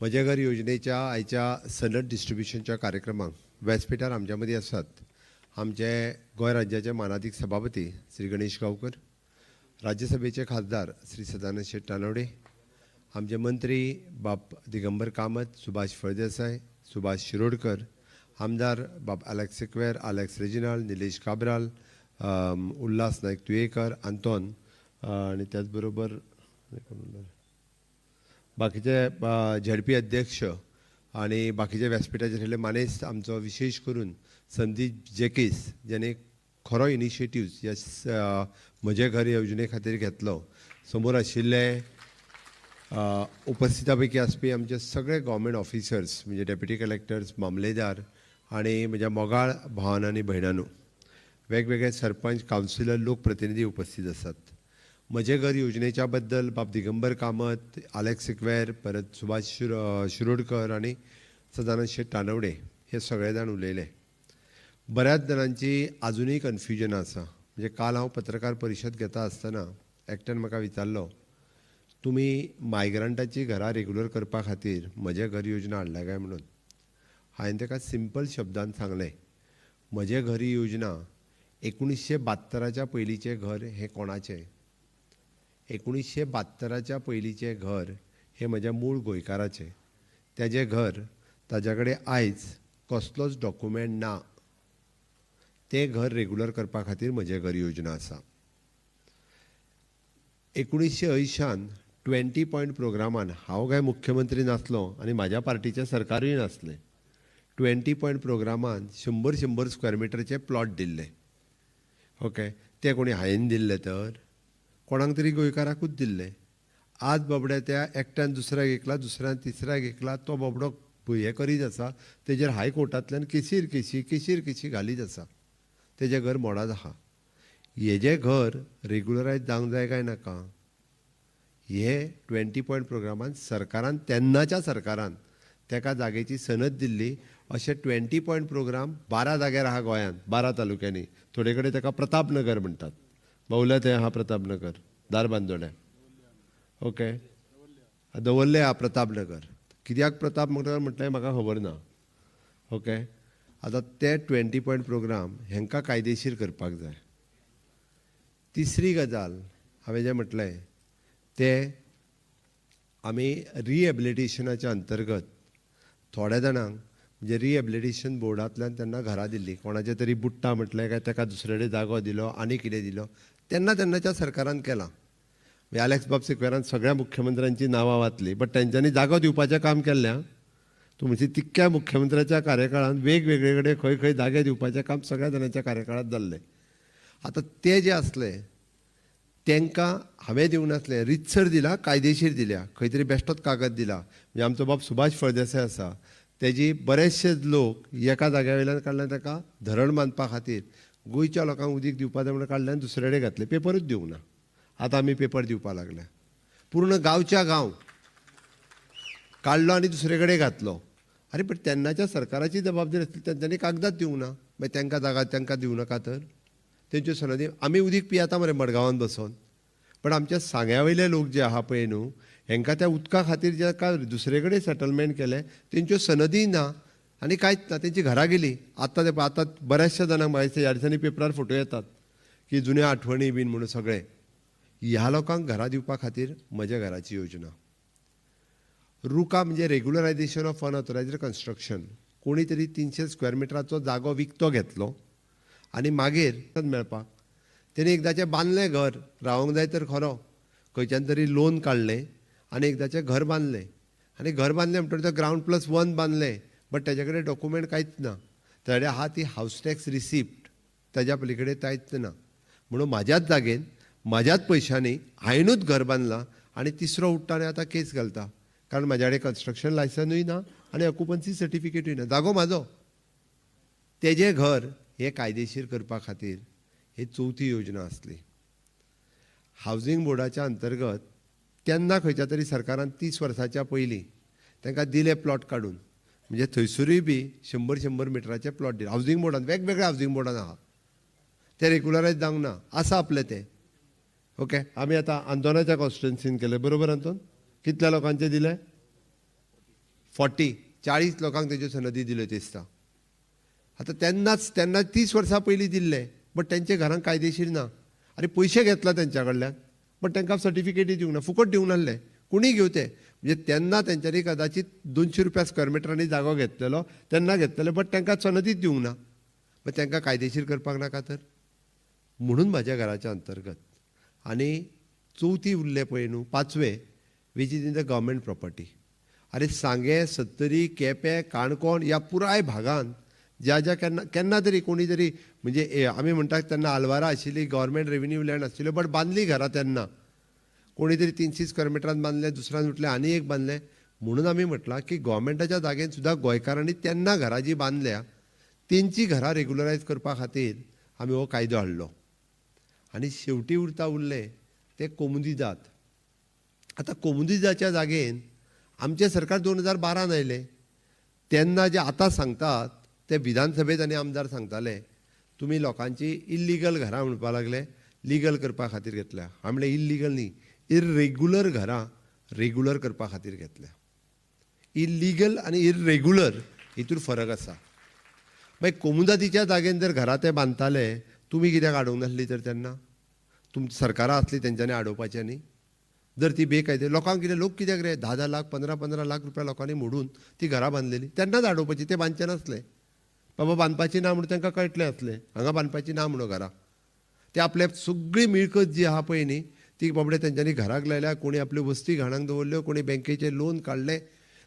म्हजें घर योजनेच्या आयच्या सनद डिस्ट्रिब्युशनच्या कार्यक्रमाक व्यासपीठार आमच्या मदीं आसात आमचे गोंय राज्याचे मानादीक सभापती श्री गणेश गांवकर, राज्यसभेचे खासदार श्री सदानंद शेट तानवडे, आमचे मंत्री बाब दिगंबर कामत, सुभाष फळदेसाय, सुभाष शिरोडकर, आमदार बाब Alex Sequeira, Alex Reginald, Nilesh Cabral, Ulhas Naik Tuyenkar, Anton आनी त्याच बरोबर बाकीचे झेडपी अध्यक्ष आनी बाकीचे व्यासपिठाचेर आशिल्ले मानेस्त, आमचो विशेश करून संदीप जेकीस ज्याने खरो इनिशिएटीव ह्या म्हजें घर योजने खातीर घेतलो, समोर आशिल्ले उपस्थिता पैकी आसपी आमचे सगळे गव्हर्मेंट ऑफिसर्स म्हणजे डेप्युटी कलेक्टर्स, मामलेदार आनी म्हज्या मोगाळ भावान आनी भयणांनो, वेगवेगळे सरपंच, कावन्सिलर, लोकप्रतिनिधी उपस्थित आसात. म्हजें घर योजनेच्या बद्दल बाब दिगंबर कामत, आलेक्स सिक्वेर, परत सुभाष शिरोडकर आनी सदानंद शेट तानवडे हे सगळे जाण उलयले. बऱ्याच जाणांची आजुनूय कन्फ्युजन आसा. म्हणजे काल हांव पत्रकार परिशद घेता आसतना एकट्यान म्हाका विचारलो, तुमी मायग्रंटाची घरां रेगुलर करपा खातीर म्हजें घर योजना हाडल्या काय म्हणून. हांवें ताका सिंपल शब्दान सांगलें, म्हजें घर योजना 1972 पयलींचें घर हें कोणाचें? 1972 पयलींचें घर हें म्हज्या मूळ गोंयकाराचें. तेजें घर ताज्या कडेन आयज कसलोच डॉक्युमेंट ना. तें घर रेगुलर करपा खातीर म्हजें घर योजना आसा. 1980 20 पॉयंट प्रोग्रामान हांव काय मुख्यमंत्री नासलो आनी म्हाज्या पार्टीचें सरकारूय नासलें. 20 पॉयंट प्रोग्रामान 100-100 स्क्वेअर मिटरचे प्लॉट दिल्ले. ओके, ते कोणी हांवें दिल्ले तर कोणाक तरी गोंयकाराकूच दिल्ले. आज बाबड्या त्या एकट्यान दुसऱ्याक विकला, दुसऱ्यान तिसऱ्याक विकला, तो बाबडो हें करीत आसा, तेजेर हायकोर्टांतल्यान केसीर केसी केसीर केसी घालीत आसा. तेजें घर मोडात आहा. हेजें घर रेगुलरायज जावंक जाय काय नाका हे 20 पॉयंट प्रोग्रामान सरकारान, तेन्नाच्या सरकारान तेका जागेची सनद दिल्ली. अशें 20 पॉयंट प्रोग्राम 12 जाग्यार आहा गोंयांत, 12 तालुक्यांनी. थोडे कडेन तेका प्रतापनगर म्हणटात, बावल्या थंय आहा प्रतापनगर, धारबांदोड्या, ओके, दवरले आहा प्रतापनगर. कित्याक प्रतापनगर म्हटलें म्हाका खबर ना. ओके, आतां ते 20 पॉयंट प्रोग्राम हेंकां कायदेशीर करपाक जाय. तिसरी गजाल हांवें जें म्हटलें तें आमी रिहेबिलिटेशनाच्या अंतर्गत थोड्या जाणांक म्हणजे रिहेबिलिटेशन बोर्डांतल्यान तेन्ना घरां दिल्लीं. कोणाचें तरी बुडटा म्हटलें काय ताका दुसरे कडेन जागो दिलो आनी कितें दिलो, तेन्ना तेन्नाच्या सरकारान केलां. म्हणजे आलेक्स बाब सिक्वेरान सगळ्या मुख्यमंत्र्यांची नांवां वाचलीं, बट तेंच्यांनी जागो दिवपाचें काम केल्लें. तूं म्हणजे तितक्या मुख्यमंत्र्याच्या कार्यकाळांत वेगवेगळे कडेन खंय खंय जागे दिवपाचें काम सगळ्या जाणांच्या कार्यकाळांत जाल्लें. आतां ते जे आसले तांकां हांवें दिवंक नासलें, रितसर दिला, कायदेशीर दिल्या, खंय तरी बेश्टोच कागद दिला. म्हणजे आमचो बाब सुभाष फळदेसाय आसा, तेजी बरेचशे लोक एका जाग्या वयल्यान काडल्यान ताका धरण बांदपा खातीर गोंयच्या लोकांक उदीक दिवपा जाय म्हणून काडल्यान दुसरे कडेन घातले, पेपरूच दिवंक ना. आतां आमी पेपर दिवपा लागले. पूर्ण गांवच्या गांव काडलो आनी दुसरे कडेन घातलो. आरे पण तेन्नाच्या सरकाराची जबाबदारी आसली, तेंच्यांनी कागदाच दिवंक ना, मागीर तांकां जागा तांकां दिवं नाका तर तेंच्यो सनदी. आमी उदीक पियेता मरे मडगांवांत बसोन, पण आमच्या सांग्या वयले लोक जे आहा पळय न्हू, हेंकां त्या उदका खातीर जे दुसरे कडेन सेटलमेंट केलें तेंच्यो सनदी ना आनी कांयच ना, तेंची घरां गेली. आतां ते आतां बऱ्याचशा जाणांक म्हाका दिसता ह्या दिसांनी पेपरार फोटो येतात की जुन्या आठवणी बीन म्हणून सगळें. ह्या लोकांक घरां दिवपा खातीर म्हज्या घराची योजना. रुका म्हणजे रेगुलरायझेशन ऑफ अनऑथोरायज्ड कन्स्ट्रक्शन. कोणी तरी 300 स्क्वेअर मिटराचो जागो विकतो घेतलो आनी मागीर मेळपाक तेणी एकदाचें बांदलें घर, रावंक जाय तर खरो, खंयच्यान तरी लोन काडलें आनी एकदाचें घर बांदलें. आनी घर बांदलें म्हणटकीर तो ग्रावंड +1 बांदलें, बट तेजे कडेन डॉक्युमेंट कांयच ना. तेजे कडेन आहा ती हावस टॅक्स रिसिप्ट, तेज्या पली कडेन कांयच ना. म्हणून म्हाज्याच जागेन म्हाज्याच पयशांनी हांवेनूच घर बांदलां आनी तिसरो उठ्ठा आनी आतां केस घालता, कारण म्हाज्या कडेन कन्स्ट्रक्शन लायसनूय ना आनी ऑक्युपन्सी सर्टिफिकेटूय ना, जागो म्हाजो. तेजें घर हें कायदेशीर करपा खातीर ही चवथी योजना आसली. हावजींग बोर्डाच्या अंतर्गत तेन्ना खंयच्या तरी सरकारान 30 वर्साच्या पयलीं तांकां दिले प्लॉट काडून, म्हणजे थंयसरूय बी 100-100 मिटराचे प्लॉट दिले हावजींग बोर्डान. वेगवेगळ्या हावजींग बोर्डान आहा, ते रेगुलरायज जावंक ना, आसा आपलें तें. ओके, आमी आतां आंतोनाच्या कॉन्स्टिट्युएन्सीन केलें, बरोबर आंतोन? कितल्या लोकांचे दिले? 40, 40 लोकांक तेज्यो सनदी दिल्यो दिसता. आतां तेन्नाच तेन्ना 30 वर्सां पयलीं दिल्ले, बट तेंच्या घरांक कायदेशीर ना. आनी पयशे घेतला तेंच्या कडल्यान, बट तांकां सर्टिफिकेटी दिवंक ना, फुकट दिवंक नासले, कोणीय घेवं ते. म्हणजे तेन्ना तेंच्यांनी कदाचीत 200 रुपया स्क्वेअर मिटरांनी जागो घेतलेलो तेन्ना घेतलेले, बट तांकां सनदीच दिवंक ना. मागीर तांकां कायदेशीर करपाक नाका तर? म्हणून म्हाज्या घराच्या अंतर्गत. आनी चवथी उरले पळय न्हू, पांचवे, which is in the government property. आरे सांगें, सत्तरी, केपें, काणकोण ह्या पुराय भागान ज्या ज्या केन्ना केन्ना तरी कोणी तरी म्हणजे आमी म्हणटात तेन्ना आलवारा आशिल्ली, गव्हर्मेंट रेविन्यू लँड आशिल्ल्यो, बट बांदली घरां तेन्ना कोणी तरी 300 स्क्वेअर मिटरान बांदलें, दुसऱ्यान म्हटलें आनी एक बांदलें. म्हणून आमी म्हटलां की गव्हर्मेंटाच्या जागेन सुद्दां गोंयकारांनी तेन्ना घरां जीं बांदल्या तेंची घरां रेगुलरायज करपा खातीर आमी हो कायदो हाडलो. आनी शेवटी उरता उरलें तें कोमुनिदाद. आतां कोमुनिदाच्या जागेन आमचें सरकार 2012 आयलें तेन्ना जे आतां सांगतात ते विधानसभेंत आनी आमदार सांगताले, तुमी लोकांची इल्लिगल घरां म्हणपाक लागले, लिगल करपा खातीर घेतल्या. हांवें म्हणलें इल्लिगल न्ही, इर्रेगुलर घरां रेगुलर करपा खातीर घेतल्या. इल्लिगल आनी इर्रेगुलर हितूर फरक आसा. मागीर कोमुनिदादीच्या जागेन जर घरां ते बांदताले, तुमी कित्याक हाडूंक नासली तर तेन्ना? तुम सरकारां आसली तेंच्यांनी हाडोवपाचें न्ही. जर ती बेकायदे लोकांक कितें, लोक कित्याक रे 10-10 लाख 15-15 लाख रुपया लोकांनी मोडून ती घरां बांदलेली, तेन्नाच हाडोवपाची, ते बांदचे नासले. बाबा बांदपाची ना म्हणून तांकां कळटलें आसलें, हांगा बांदपाची ना म्हणून घरां. ते आपले सगळी मिळकत जी आहा पळय न्ही ती बाबडे तेंच्यांनी घराक लायल्या, कोणी आपल्यो वस्ती घाणाक दवरल्यो, कोणी बँकेचें लोन काडलें,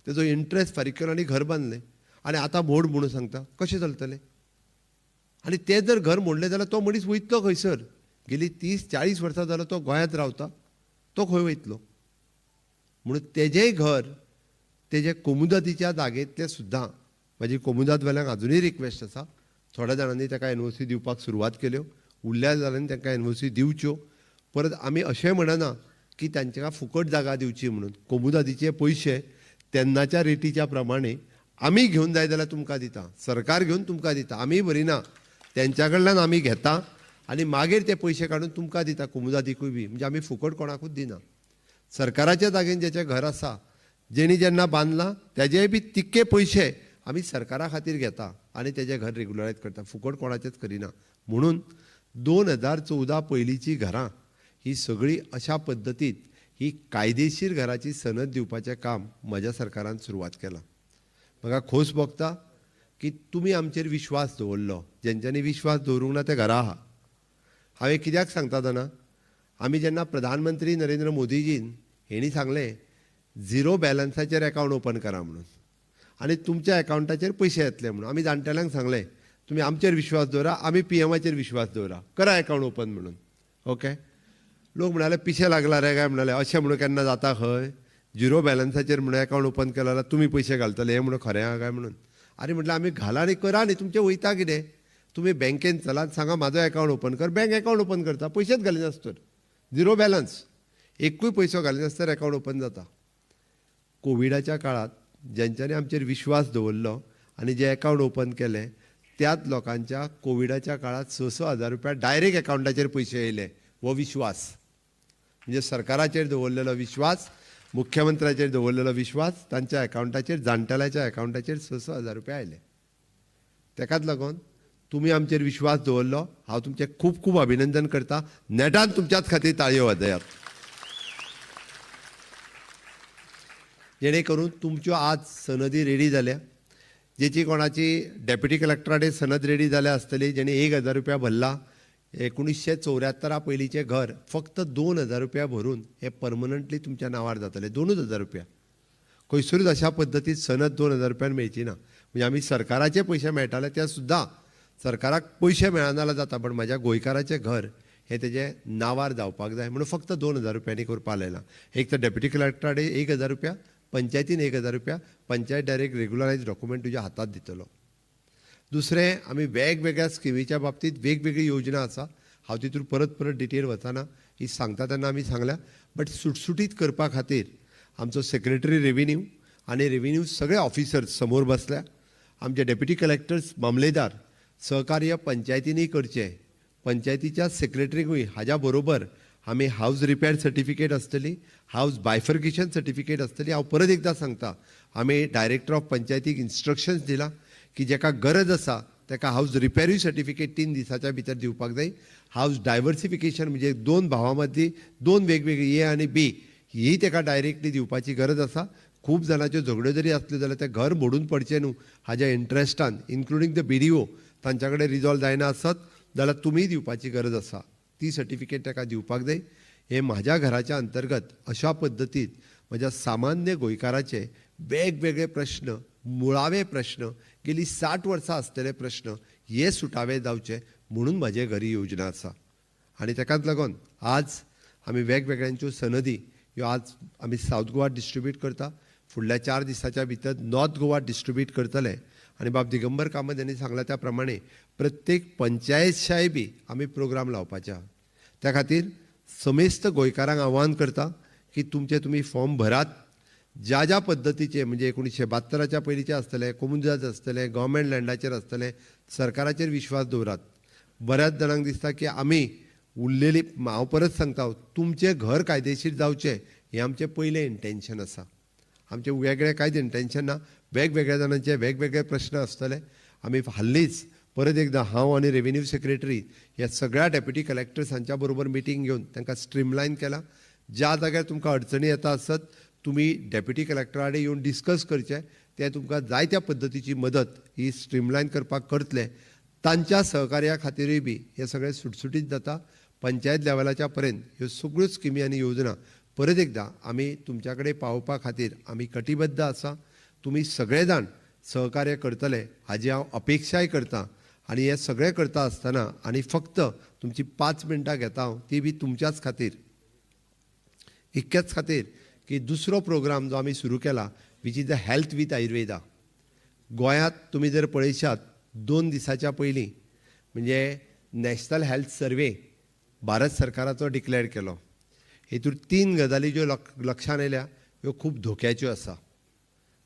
तेजो इंट्रस्ट फारीक केलो आनी घर बांदलें. आनी आतां मोड म्हणून सांगता, कशें चलतलें? आनी तें जर घर मोडलें जाल्यार तो मनीस वयतलो खंयसर? गेली 30-40 वर्सां जालो तो गोंयांत रावता, तो खंय वयतलो? म्हणून तेजेंय घर तेजे कोमुनिदादीच्या जागेंतलें सुद्दां म्हाजी कोमुनिदादवाल्यांक आजुनूय रिक्वेस्ट आसा. थोड्या जाणांनी ताका एनओसी दिवपाक सुरवात केल्यो, उरल्या जाणांनी तांकां एनओसी दिवच्यो. परत आमी अशें म्हणना की तांकां फुकट जागा दिवची म्हणून. कोमुनिदादीचे पयशे तेन्नाच्या रेटीच्या प्रमाणे आमी घेवन जाय जाल्यार तुमकां दिता, सरकार घेवन तुमकां दिता, आमी भरिना, तेंच्या कडल्यान आमी घेता आनी मागीर ते पयशे काडून तुमकां दिता, कोमुनिदादीकूय बी. म्हणजे आमी फुकट कोणाकूच दिना. सरकाराच्या जागेन जेचें घर आसा, जेणी जेन्ना बांदलां तेजेय बी तितके पयशे आमी सरकारा खातीर घेता आनी तेजें घर रेगुलरायज करता, फुकट कोणाचेंच करिना. म्हणून 2014 पयलींची घरां ही सगळीं अशा पद्दतीत ही कायदेशीर घराची सनद दिवपाचें काम म्हज्या सरकारान सुरवात केलां. म्हाका खोस भोगता की तुमी आमचेर विश्वास दवरलो. जेंच्यांनी विश्वास दवरूंक ना ते घरा आहा. हांवें कित्याक सांगता जाणा, आमी जेन्ना प्रधानमंत्री नरेंद्र मोदीजीन हेणी सांगलें झिरो बॅलन्साचेर एकावंट ओपन करा म्हणून आनी तुमच्या एकावंटाचेर पयशे येतले म्हणून, आमी जाणटेल्यांक सांगलें तुमी आमचेर विश्वास दवरा, आमी पीएमाचेर विश्वास दवरा, करा एकावंट ओपन म्हणून. ओके, लोक म्हणाले पिशे लागला रे काय म्हणाले, अशें म्हणून केन्ना जाता खंय? झिरो बॅलन्साचेर म्हणून एकावंट ओपन केला जाल्यार तुमी पयशे घालतले हें म्हणून खरें आहा काय म्हणून. आनी म्हटलें आमी घाला आनी करा न्ही, तुमचें वयता कितें? तुमी बँकेन चलात, सांगा म्हाजो एकावंट ओपन कर, बँक एकावंट ओपन करता, पयशेच घालिनासतर, झिरो बॅलन्स, एकूय पयसो घालिनासतर एकावंट ओपन जाता. कोविडाच्या काळांत जेंच्यांनी आमचेर विश्वास दवरलो आनी जे एकावंट ओपन केले त्याच लोकांच्या कोविडाच्या काळांत 6-6 हजार रुपया डायरेक्ट एकावंटाचेर पयशे येयले. हो विश्वास म्हणजे सरकाराचेर दवरलेलो विश्वास, मुख्यमंत्र्याचेर दवरलेलो विश्वास, तांच्या एकावंटाचेर, जाणटेल्याच्या एकावंटाचेर 6-6 हजार रुपया आयले. तेकाच लागून तुमी आमचेर विश्वास दवरलो, हांव तुमचें खूब खूब अभिनंदन करता. नेटान तुमच्याच खातीर ताळयो वाजयात, जेणे करून तुमच्यो आज सनदी रेडी जाल्या. जेची कोणाची डेप्युटी कलेक्टरा कडेन सनद रेडी जाल्या आसतली, जेणे 1000 रुपया भरला, 1974 पयलींचें घर फक्त 2000 रुपया भरून हें परमनंटली तुमच्या नांवार जातलें. 2000 रुपया खंयसरूच अशा पद्दतीन सनद 2000 रुपयान मेळची ना. म्हणजे आमी सरकाराचे पयशे मेळटाले ते सुद्दां सरकाराक पयशे मेळना जाल्यार जाता, पण म्हाज्या गोंयकाराचें घर हें तेजें नांवार जावपाक जाय म्हणून फक्त 2000 रुपयांनी करपाक लायलां. एक तर डेप्युटी कलेक्टरा कडेन 1000 रुपया, पंचायतीन 1000 रुपया, पंचायत डायरेक्ट रेगुलरायज डॉक्युमेंट तुज्या हातात दितलो. दुसरें, आमी वेगवेगळ्या स्किमीच्या बाबतींत वेगवेगळी योजना आसा, हांव तितून परत परत डिटेल वचना, ही सांगता तेन्ना आमी सांगल्या. बट सुटसुटीत करपा खातीर आमचो सेक्रेटरी रेविन्यू आनी रेविन्यू सगळे ऑफिसर्स समोर बसल्या, आमचे डेप्युटी कलेक्टर्स, मामलेदार सहकार्य पंचायतींनी करचें, पंचायतीच्या सेक्रेटरीकूय हाज्या बरोबर आमी हावज रिपेर सर्टिफिकेट आसतली, हावज बायफर्केशन सर्टिफिकेट आसतली. हांव परत एकदां सांगता, आमी डायरेक्टर ऑफ पंचायतीक इन्स्ट्रक्शन्स दिला की जेका गरज आसा ताका हावज रिपेरूय सर्टिफिकेट 3 दिसाच्या भितर दिवपाक जाय. हावज डायवर्सिफिकेशन म्हणजे 2 भावां मदली 2 वेगवेगळी ए आनी बी ही ताका डायरेक्टली दिवपाची गरज आसा. खूब जाणाच्यो झगड्यो जरी आसल्यो जाल्यार तें घर मोडून पडचें न्हू हाज्या इंट्रस्टान, इन्क्लुडींग the BDO, तांच्या कडेन रिजॉल्व जायना आसत जाल्यार तुमी दिवपाची गरज आसा, ती सर्टिफिकेट ताका दिवपाक जाय. हे म्हाज्या घराच्या अंतर्गत अशा पद्दतीन म्हज्या सामान्य गोंयकाराचे वेगवेगळे प्रश्न, मुळावे प्रश्न, गेली 60 वर्सां आसलेले प्रश्न हे सुटावे जावचे म्हणून म्हजें घर ही योजना आसा. आनी ताकाच लागून आज आमी वेगवेगळ्यांच्यो सनदी ह्यो आज आमी सावथ गोवा डिस्ट्रिब्यूट करता, फुडल्या 4 दिसाच्या भितर नॉर्थ गोवा डिस्ट्रिब्यूट करतले. आनी बाब दिगंबर कामत यांनी सांगला त्या प्रमाणे प्रत्येक पंचायतशाय बी आमी प्रोग्राम लावपाचे आहा. त्या खातीर समेस्त गोंयकारांक आव्हान करता की तुमचे तुमी फॉर्म भरात, ज्या ज्या पद्दतीचे, म्हणजे 1972च्या पयलींचे आसतले, कोमुनिदाद आसतले, गव्हर्मेंट लँडाचेर आसतले, सरकाराचेर विश्वास दवरात. बऱ्याच जाणांक दिसता की आमी उरलेली, हांव परत सांगता, तुमचें घर कायदेशीर जावचें हें आमचें पयलें इंटेन्शन आसा. आमचें वेगळें कांयच इंटेन्शन ना. वेगवेगळ्या जाणांचे वेगवेगळे प्रश्न आसतले. आमी हाल्लीच परत एकदां हांव आनी रेवेन्यू सेक्रेटरी ह्या सगळ्या डेप्युटी कलेक्टर्स हांच्या बरोबर मिटींग घेवन तांकां स्ट्रीमलायन केला. ज्या जाग्यार तुमकां अडचणी येता आसत तुमी डेप्युटी कलेक्टरा कडेन येवन डिस्कस करचें, ते तुमकां जाय त्या पद्दतीची मदत ही स्ट्रीमलायन करपाक करतले. तांच्या सहकार्या खातीरूय बी हें सगळें सुटसुटीत जाता. पंचायत लेवलाच्या पर्यंत ह्यो सगळ्यो स्किमी आनी योजना परत एकदां आमी तुमच्या कडेन पावोवपा खातीर आमी कटिबद्ध आसा. तुमी सगळे जाण सहकार्य करतले हाजी हांव अपेक्षाय करता. आनी हें सगळें करता आसतना आनी फक्त तुमची 5 मिनटां घेता हांव, ती बी तुमच्याच खातीर, इतक्याच खातीर की दुसरो प्रोग्राम जो आमी सुरू केला which is the health with Ayurveda. गोंयांत तुमी जर पळयशात 2 दिसाच्या पयलीं म्हणजे नॅशनल हेल्थ सर्वे भारत सरकाराचो डिक्लेअर केलो. हेतूर 3 गजाली ज्यो लक्षान आयल्या ह्यो खूब धोक्याच्यो आसा,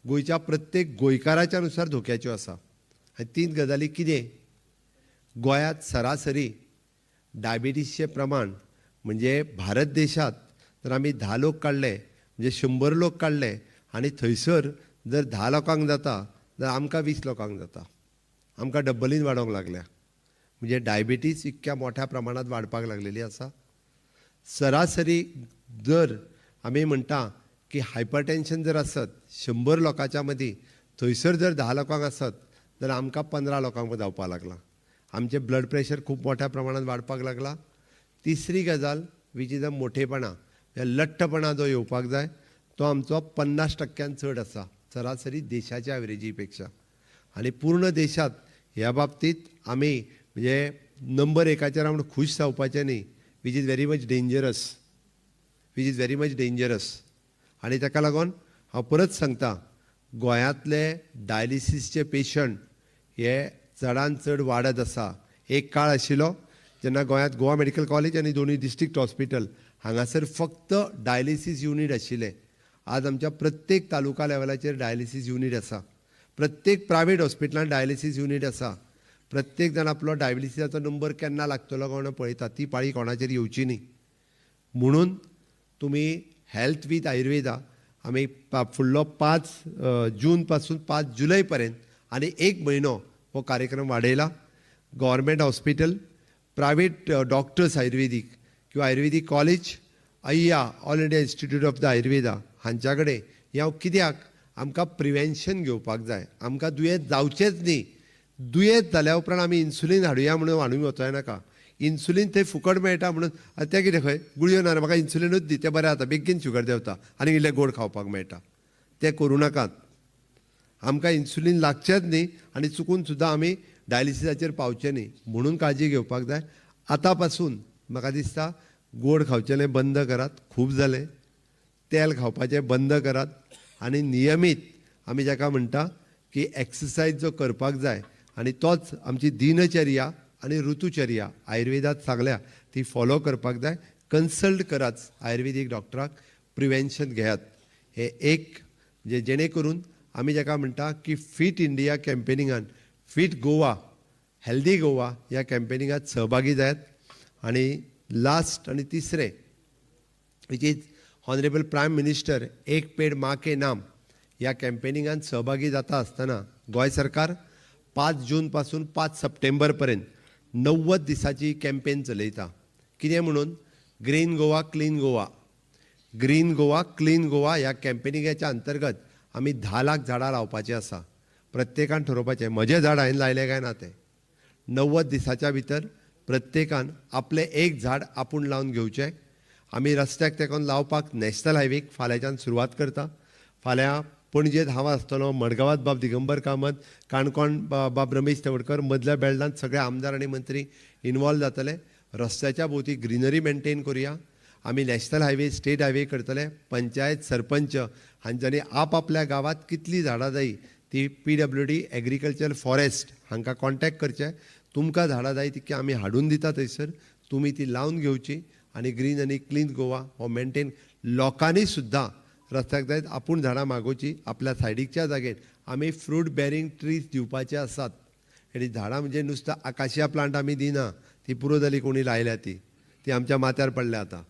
गोंयच्या प्रत्येक गोंयकाराच्या नुसार धोक्याच्यो आसा. आनी 3 गजाली कितें, गोंयांत सरासरी डायबिटीसचें प्रमाण म्हणजे भारत देशांत जर आमी 10 लोक काडले म्हणजे 100 लोक काडले आनी थंयसर जर 10 लोकांक जाता जाल्यार आमकां 20 लोकांक जाता, आमकां डब्बलीन वाडोवंक लागल्या. म्हणजे डायबिटीस इतक्या मोठ्या प्रमाणांत वाडपाक लागलेली आसा. सरासरी जर आमी म्हणटा की हायपरटेन्शन जर आसत 100 लोकांच्या मदीं थंयसर जर 10 लोकांक आसत जाल्यार आमकां 15 लोकांक जावपाक लागलां. आमचें ब्लड प्रेशर खूब मोठ्या प्रमाणांत वाडपाक लागला. तिसरी गजाल which is a मोठेपणा, लठ्ठपणा जो येवपाक जाय तो आमचो 50% चड आसा सरासरी देशाच्या एवरेजी पेक्षा. आनी पूर्ण देशांत ह्या बाबतींत आमी म्हणजे नंबर 1 आमी खूश जावपाचें न्ही, which is very much dangerous, which is very much dangerous. आनी ताका लागून हांव परत सांगता, गोंयांतले डायलिसीसचे पेशंट हे चडान चड वाडत आसा. एक काळ आशिल्लो जेन्ना गोंयांत गोवा मेडिकल कॉलेज आनी दोनूय डिस्ट्रिक्ट हॉस्पिटल हांगासर फक्त डायलिसीस युनीट आशिल्लें. आज आमच्या प्रत्येक तालुका लेवलाचेर डायलिसीस युनीट आसा, प्रत्येक प्रायवेट हॉस्पिटलांत डायलिसीस युनीट आसा. प्रत्येक जाण आपलो डायलिसिसाचो नंबर केन्ना लागतलो कोण पळयता, ती पाळी कोणाचेर येवची न्ही म्हणून तुमी हेल्थ वीथ आयुर्वेदा आमी फुडलो 5 जून पासून 5 जुलय पर्यंत आनी 1 म्हयनो हो कार्यक्रम वाडयला. गव्हर्मेंट हॉस्पिटल, प्रायवेट डॉक्टर्स आयुर्वेदीक किंवा आयुर्वेदीक कॉलेज, अय्या all India institute of the Ayurveda हांच्या कडेन हें हांव कित्याक, आमकां प्रिवेन्शन घेवपाक जाय. आमकां दुयेंत जावचेंच न्ही. दुयेंत जाल्या उपरांत आमी इन्सुलीन हाडुया म्हणून हाडूंक वचों नाका. इन्सुलीन थंय फुकट मेळटा म्हणून तें कितें खंय गुळयो ना म्हाका इन्सुलिनूच दी, तें बरें जाता, बेगीन शुगर देंवता आनी इल्लें गोड खावपाक मेळटा. तें करूं नाकात. आमकां इन्सुलीन लागचेंच न्ही आनी चुकून सुद्दां आमी डायलिसिसाचेर पावचें न्ही म्हणून काळजी घेवपाक जाय. आतां पासून म्हाका दिसता गोड खावचेलें बंद करात, खूब जालें. तेल खावपाचें बंद करात आनी नियमीत आमी जाका म्हणटा की एक्सरसायज जो करपाक जाय आनी तोच आमची दिनचर्या आनी ऋतुचर्या आयुर्वेदात सांगल्या ती फॉलो करपाक जाय. कन्सल्ट करात आयुर्वेदीक डॉक्टराक, प्रिवेन्शन घेयात. हे एक म्हणजे जेणे करून आमी जाका म्हणटा की फिट इंडिया कॅम्पेनिंगान फिट गोवा, हेल्दी गोवा ह्या कॅम्पेनिंगात सहभागी जायात. आनी लास्ट आनी तिसरें Which is honourable prime minister एक पेड माँ के नाम ह्या कॅम्पेनिंगान सहभागी जाता आसतना गोंय सरकार 5 जून पासून 5 सप्टेंबर पर्यंत 90 दिसाची कॅम्पेन चलयता. कितें म्हणून? Green Goa, clean Goa. Green Goa, clean Goa ह्या कॅम्पेनिंगाच्या अंतर्गत आमी 10 लाख झाडां लावपाची आसा. प्रत्येकान ठरोवपाचें, म्हजें झाड हांवें लायलें काय ना तें. 90 दिसाच्या भितर प्रत्येकान आपलें एक झाड आपूण लावन घेवचें. आमी रस्त्याक तेंकोन लावपाक नॅशनल हायवेक फाल्यांच्यान सुरवात करता. फाल्यां पणजेंत हांव आसतलो, मडगांवात बाब दिगंबर कामत, काणकोण बाब रमेश तवडकर, मदल्या बेल्टांत सगळे आमदार आनी मंत्री इनवॉल्व जातले. रस्त्याच्या भोंवती ग्रिनरी मेनटेन करुया. आमी नॅशनल हायवे, स्टेट हायवे करतले. पंचायत, सरपंच हांच्यांनी आपआपल्या गांवांत कितलीं झाडां जायी ती पीडब्ल्यूडी, एग्रीकल्चर, फॉरेस्ट हांकां कॉन्टेक्ट करचे. तुमकां झाडां जाय तितकी आमी हाडून दिता थंयसर, तुमी ती लावन घेवची आनी ग्रीन आनी क्लीन गोवा हो मेनटेन. लोकांनी सुद्दां रस्त्याक जायत आपूण झाडां मागोवची. आपल्या सायडीकच्या जागेर आमी फ्रूट बेरींग ट्रीज दिवपाचे आसात. आनी झाडां म्हणजे नुस्तं आकाशिया प्लांट आमी दिना. ती पुरो जाली. कोणी लायल्या ती ती आमच्या माथ्यार पडल्या आतां.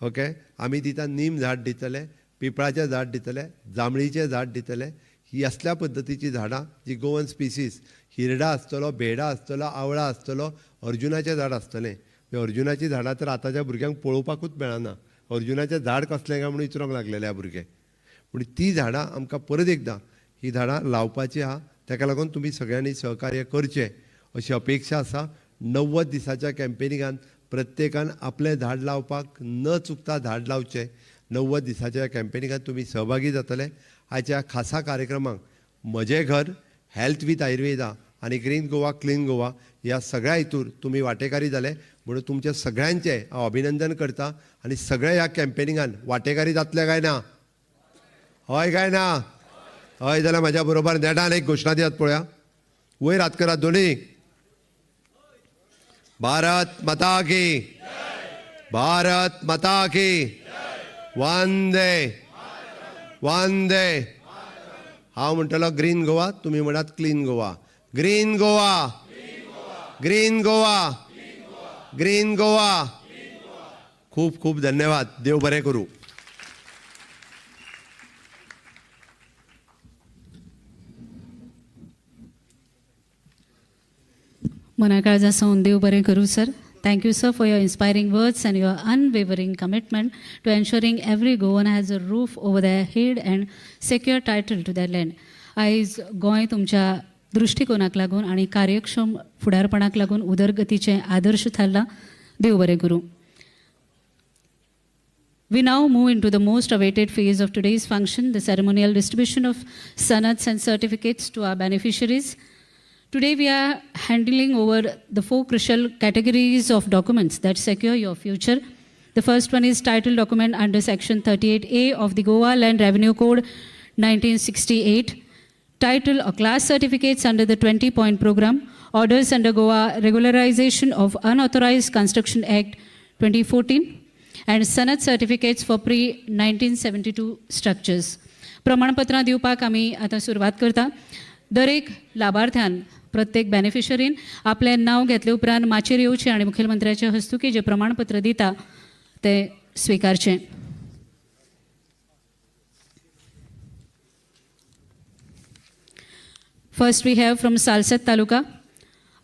ओके, आमी दिता नीम झाड दितले, पिपळाचें झाड दितले, जांबळीचें झाड दितले. ही असल्या पद्दतीची झाडां जी गोवन स्पिसीस. हिरडा आसतलो, भेडा आसतलो, आवळा आसतलो, अर्जुनाचें झाड आसतलें. अर्जुनाचीं झाडां तर आतांच्या भुरग्यांक पळोवपाकूच मेळना. अर्जुनाचें झाड कसलें काय म्हणून विचारूंक लागलेले भुरगे. पूण ती झाडां आमकां परत एकदां ही झाडां लावपाची आहा. ताका लागून तुमी सगळ्यांनी सहकार्य करचें अशी अपेक्षा आसा. 90 दिसाच्या कॅम्पेनिंगान प्रत्येकान आपलें झाड लावपाक न चुकता झाड लावचें. 90 दिसाच्या कॅम्पेनिंगान तुमी सहभागी जातले. आयच्या खासा कार्यक्रमाक म्हजें घर, हेल्थ विथ आयुर्वेदा आनी ग्रीन गोवा, क्लीन गोवा ह्या सगळ्या हितूर तुमी वांटेकारी जाले म्हणून तुमच्या सगळ्यांचें हांव अभिनंदन करता. आनी सगळे ह्या कॅम्पेनिंगान वांटेकारी जातले काय ना? हय काय ना? हय जाल्यार म्हाज्या बरोबर नेटान एक घोशणा दियात पळोवया. वयर हात करात दोनी. भारत माता की! भारत माता की! वंदे वंदे. हांव म्हणटलो ग्रीन गोवा, तुमी म्हणात clean Goa. Green Goa, green Goa, green Goa. खूप खूप धन्यवाद. देव बरें करूं. मनाकाळजा सावन देव बरें करूं sir. Thank you, sir, for your inspiring words and your unwavering commitment to ensuring every Goan has a roof over their head and secure title to their land. आयज गोंय तुमच्या दृश्टिकोनाक लागून आनी कार्यक्षम फुडारपणाक लागून उदरगतीचें आदर्श थारलां. देव बरें करूं. We now move into the most awaited phase of today's function, the ceremonial distribution of sanads and certificates to our beneficiaries. Today, we are handing over the four crucial categories of documents that secure your future. The first one is title document under Section 38A of the Goa Land Revenue Code 1968, title or class certificates under the 20 point program, orders under Goa Regularization of Unauthorized Construction Act 2014, and sanad certificates for pre 1972 structures. प्रमाणपत्रां दिवपाक आमी आतां सुरवात करता. दरेक लाभार्थ्यान, प्रत्येक बेनिफिशरीन आपलें नांव घेतले उपरांत माचयेर येवचें आनी मुखेलमंत्र्याचे हस्तुकीं जें प्रमाणपत्र दिता तें स्विकारचें. First, we have from Salcete Taluka,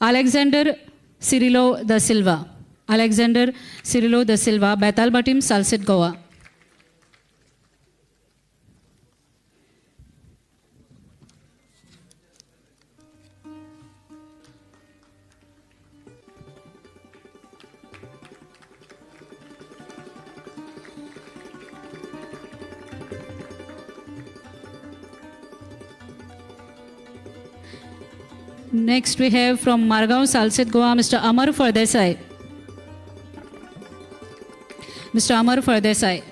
Alexander Cirillo da Silva. Alexander Cirillo da Silva, Betalbatim, Salcete, Goa. Next, we have from Margao, Salcete, Goa, Mr. Amar Fardesai. Mr. Amar Fardesai.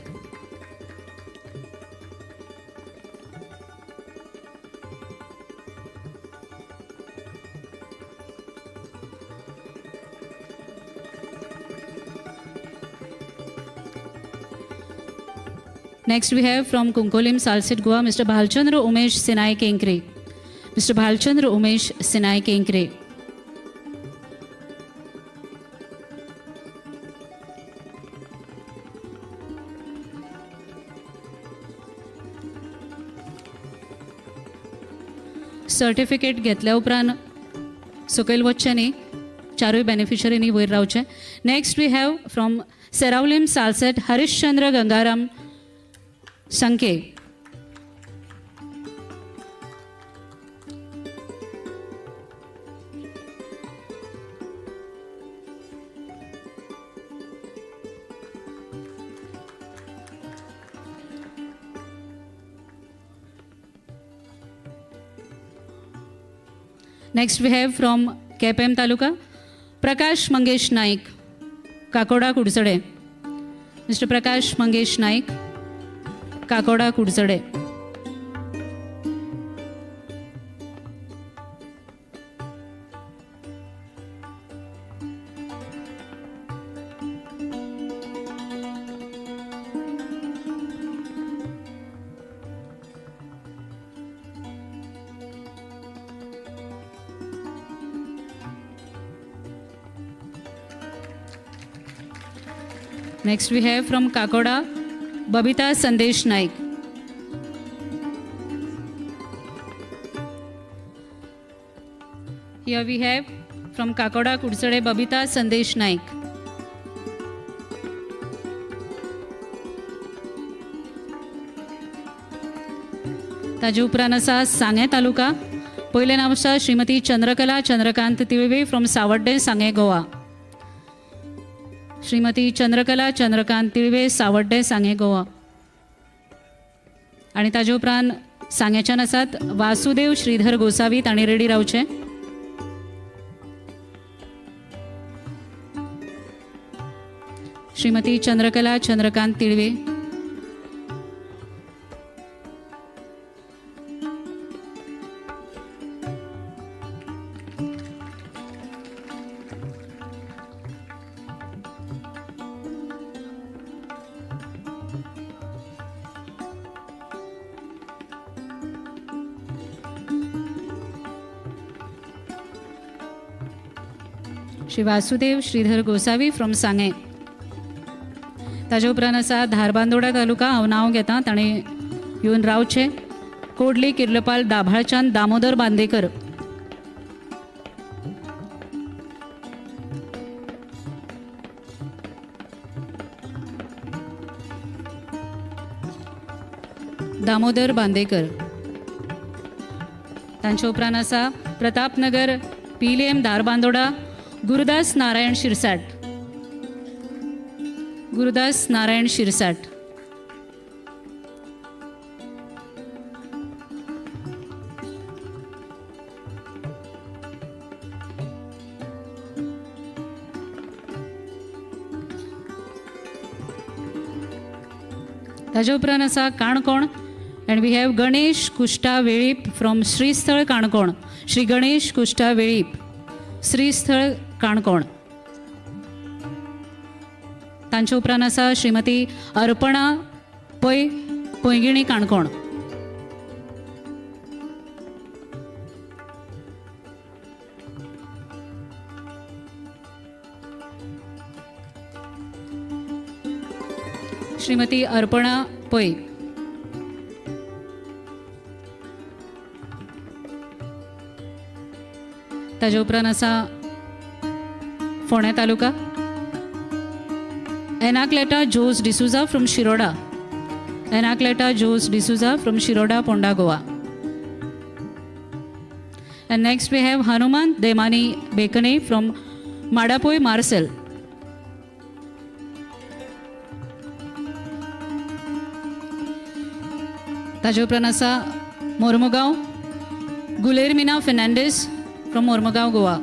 Next, we have from Cuncolim, Salcete, Goa, Mr. Bhalchandra Umesh Sinai Kenkre. Mr. Bhalchandra Umesh Sinai Kenkre. Certificate घेतल्या उपरांत सकयल वचचें न्ही, चारूय बेनिफिशरींनी वयर रावचें. Next we have from Seraulim Salcete Harishchandra Gangaram Sanke. Next we have from Quepem taluka Prakash Mangesh Naik, Kakoda Kudchade. Mister Prakash Mangesh Naik, Kakoda Kudchade. Next we have from Kakoda Babita Sandesh Naik. Here we have from Kakoda Kudchade Babita Sandesh Naik. ताजे उपरांत आसा सांगें तालुका. पयलें नांव आसा श्रीमती Chandrakala Chandrakant Tilve from सावड्डें सांगें गोवा. श्रीमती चंद्रकला चंद्रकांत तिळवे, सावड्डें सांगें गोवा. आनी ताजे उपरांत सांगेच्यान आसात वासुदेव श्रीधर गोसावी, तांणी रेडी रावचें. श्रीमती चंद्रकला चंद्रकांत तिळवे. श्री वासुदेव श्रीधर गोसावी फ्रॉम सांगें. ताजे उपरांत आसा धारबांदोडा तालुका, हांव नांव घेता, ताणें येवन रावचें. कोडली किर्लपाल दाभाळच्यान दामोदर बांदेकर. दामोदर बांदेकर. तांचे उपरांत आसा प्रतापनगर पिलेम धारबांदोडा गुरुदास नारायण शिरसाट. गुरुदास नारायण शिरसाट. ताजे उपरांत आसा Canacona and we have Ganesh Kushta Velip from Shristhal Canacona. Shri Ganesh Kushta Velip, Shristhal Canacona. तांचे उपरांत आसा श्रीमती अर्पणा पै, पैंगिणी काणकोण. श्रीमती अर्पणा पै. ताजे उपरांत आसा फोंडें taluka Anacleta Jose D'Souza from Shiroda. Anacleta Jose D'Souza from Shiroda, Ponda, Goa. And next we have Hanuman Demani Bekane from Madapoi, Marcel. ताजे उपरांत आसा Mormugao गुलेरमिना Fernandes from Mormugao, Goa.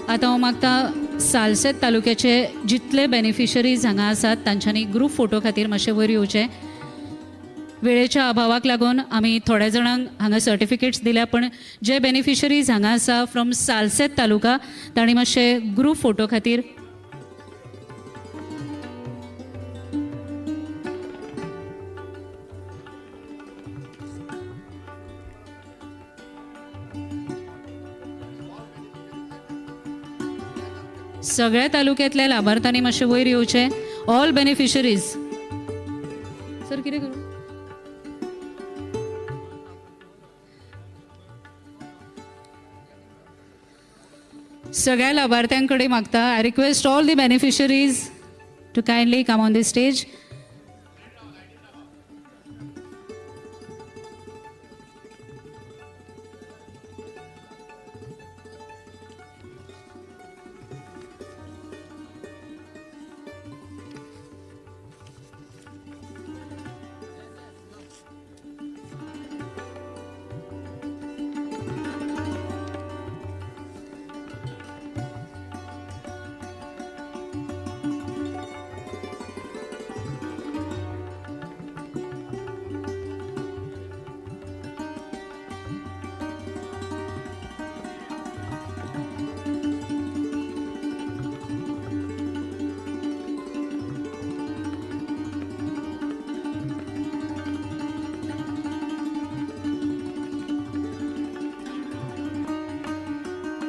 आतां हांव मागता सालसेत तालुक्याचे जितले बेनिफिशरीज हांगा आसात तांच्यांनी ग्रूप फोटो खातीर मातशें वयर येवचें. वेळेच्या अभावाक लागून आमी थोड्या जाणांक हांगा सर्टिफिकेट्स दिल्या, पण जे बेनिफिशरीज हांगा आसा फ्रॉम सालसेत तालुका तांणी मातशें ग्रूप फोटो खातीर. सगळ्या तालुक्यांतल्या लाभार्थ्यांनी मातशें वयर येवचें. All beneficiaries. सर कितें करूं? सगळ्या लाभार्थ्यांकडे मागता, I request all the beneficiaries to kindly come on the stage.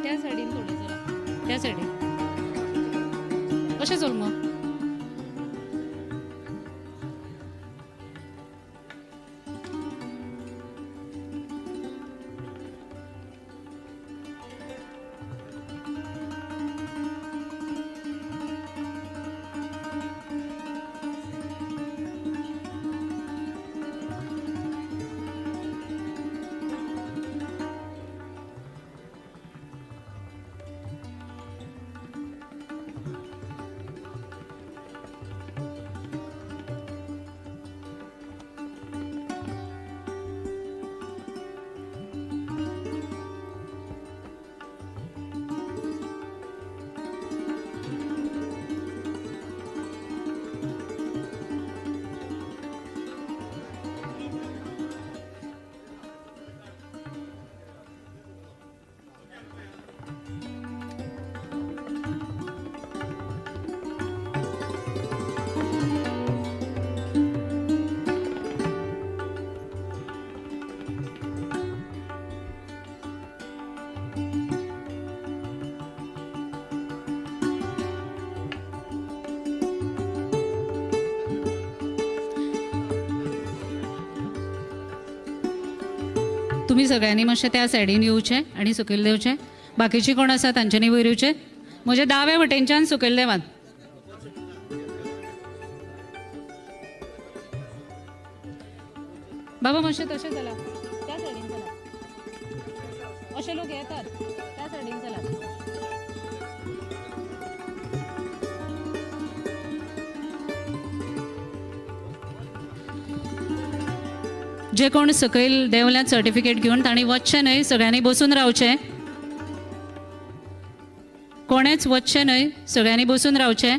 त्या सायडीन थोडें चला, त्या सायडीन अशें चल मग. तुमी सगळ्यांनी मातशें त्या सायडीन येवचें आनी सकयल देंवचें. बाकीची कोण आसा तांच्यांनी वयर येवचें. म्हज्या दाव्या वटेनच्यान सकयल देवात. बाबा मातशें तशें चला, त्या सायडीन चला. अशे लोक येतात, त्या सायडीन चला. जे कोण सकयल देंवल्यात सर्टिफिकेट घेवन तांणी वचचें न्हय, सगळ्यांनी बसून रावचें. कोणेच वचचें न्हय, सगळ्यांनी बसून रावचें.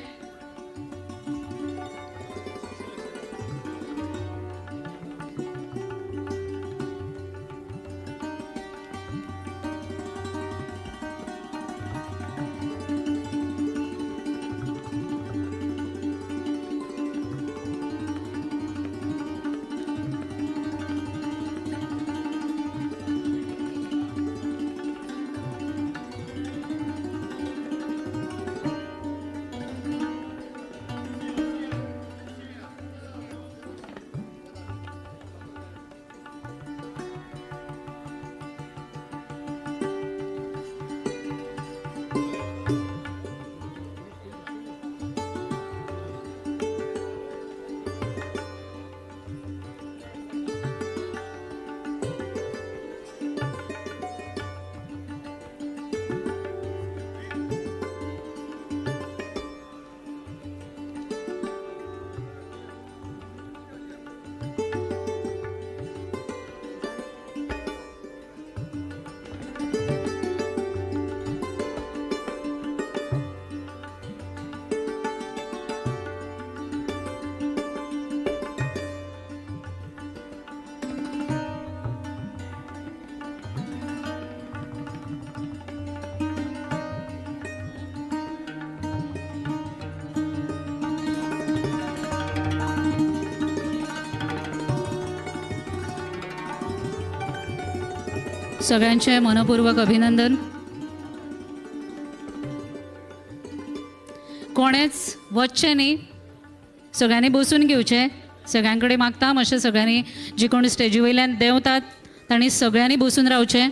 सगळ्यांचे मनपूर्वक अभिनंदन. कोणेच वचचें न्ही, सगळ्यांनी बसून घेवचें. सगळ्यां कडेन मागता मातशें सगळ्यांनी जे कोण स्टेजी वयल्यान देंवतात तांणी सगळ्यांनी बसून रावचें.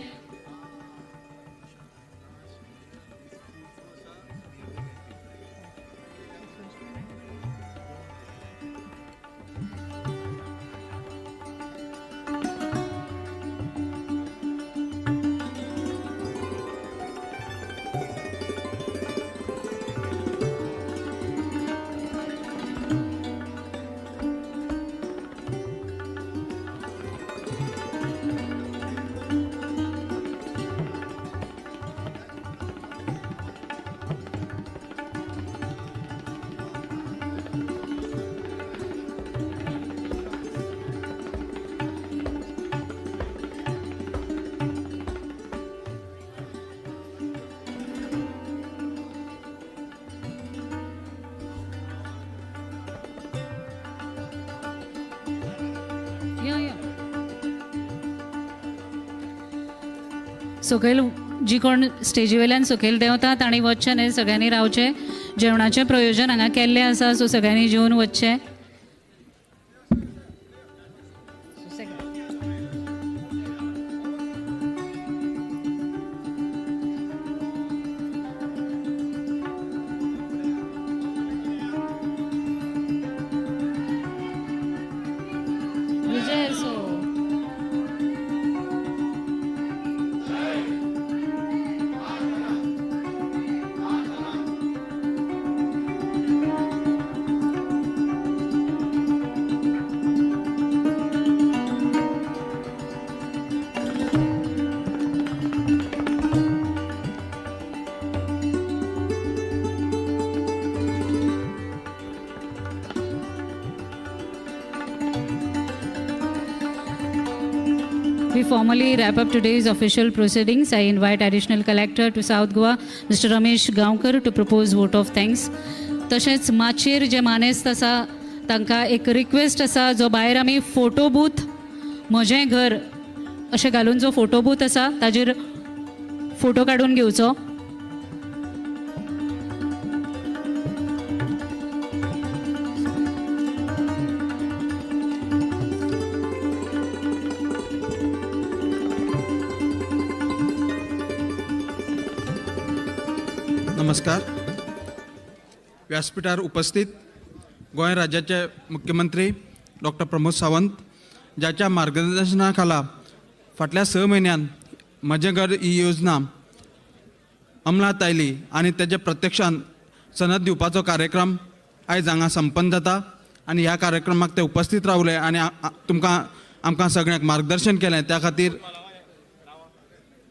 सकयल जी कोण स्टेजी वयल्यान सकयल देंवता तांणी वचचें न्हय, सगळ्यांनी रावचें. जेवणाचें प्रयोजन हांगा केल्लें आसा, सो सगळ्यांनी जेवन वचचें. We formally wrap up today's official proceedings. I invite Additional Collector to South Goa, Mr. Ramesh Gaonkar, to propose vote of thanks. तशेंच माचयेर जे मानेस्त आसा तांकां एक रिक्वेस्ट आसा, जो भायर आमी फोटो बूथ म्हजें घर अशें घालून जो फोटो बूथ आसा ताजेर फोटो काडून घेवचो. नमस्कार. व्यासपीठार उपस्थित गोंय राज्याचे मुख्यमंत्री डॉक्टर प्रमोद सावंत, ज्याच्या मार्गदर्शना खाला फाटल्या 6 म्हयन्यान म्हजें घर ही योजना अंमलात आयली आनी तेजे प्रत्यक्षान सनद दिवपाचो कार्यक्रम आयज हांगा संपन्न जाता आनी ह्या कार्यक्रमाक ते उपस्थित रावले आनी तुमकां आमकां सगळ्यांक मार्गदर्शन केलें, त्या खातीर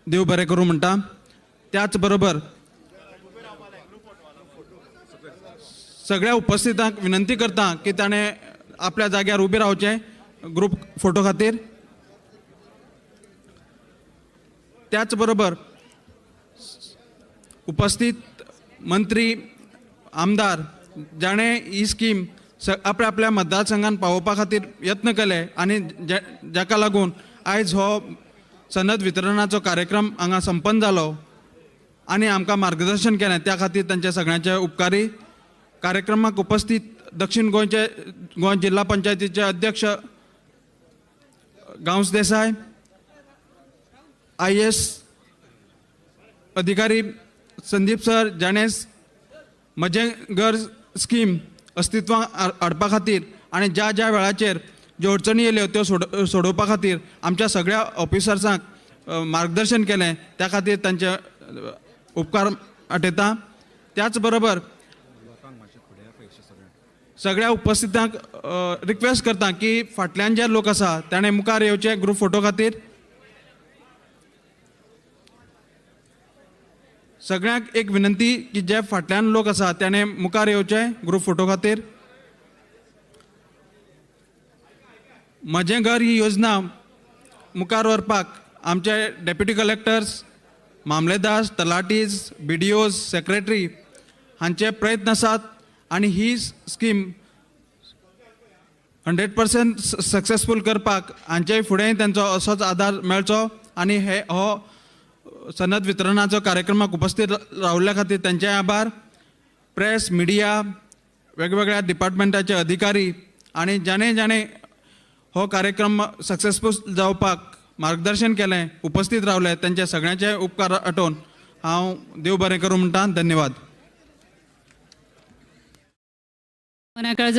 देव बरें करूं म्हणटा. त्याच बरोबर सगळ्या उपस्थितांक विनंती करता की ताणें आपल्या जाग्यार उबें रावचें ग्रुप फोटो खातीर. त्याच बरोबर उपस्थित मंत्री, आमदार जाणें ही स्कीम आपल्या आपल्या मतदारसंघान पावोवपा खातीर यत्न केले आनी जाका लागून आयज हो सनद वितरणाचो कार्यक्रम हांगा संपन्न जालो आनी आमकां मार्गदर्शन केलें, त्या खातीर तांचे सगळ्यांचे उपकारी. कार्यक्रमाक उपस्थित दक्षिण गोंयचे गोंय जिल्हा पंचायतीचे अध्यक्ष गांवस देसाय, IAS अधिकारी संदीप सर, जाणें म्हजें घर स्कीम अस्तित्वांत हाडपा खातीर आनी ज्या ज्या वेळाचेर ज्यो अडचणी येयल्यो त्यो सोडोवपा खातीर आमच्या सगळ्या ऑफिसर्सांक मार्गदर्शन केलें, त्या खातीर तांचे उपकार आठयता. त्याच बरोबर सगळ्या उपस्थितांक रिक्वेस्ट करता की फाटल्यान जे लोक आसा ताणें मुखार येवचे ग्रुप फोटो खातीर. सगळ्यांक एक विनंती की जे फाटल्यान लोक आसा ताणें मुखार येवचे ग्रुप फोटो खातीर. म्हजें घर ही योजना मुखार व्हरपाक आमचे डेप्युटी कलेक्टर्स, मामलेदार, तलाटीज, BDOs, secretary हांचे प्रयत्न आसात आनी ही स्कीम 100% सक्सेसफूल करपाक हांचे फुडेंय तांचो असोच आदार मेळचो आनी हे हो सनद वितरणाचो कार्यक्रमाक उपस्थित रावल्ल्या खातीर तांचे आभार. प्रेस मिडिया, वेगवेगळ्या डिपार्टमेंटाचे अधिकारी आनी जाणे जाणे हो कार्यक्रम सक्सेसफूल जावपाक मार्गदर्शन केलें, उपस्थित रावले, तांचे सगळ्यांचे उपकार आठोवन हांव देव बरें करूं म्हणटा. धन्यवाद. मना काळजात.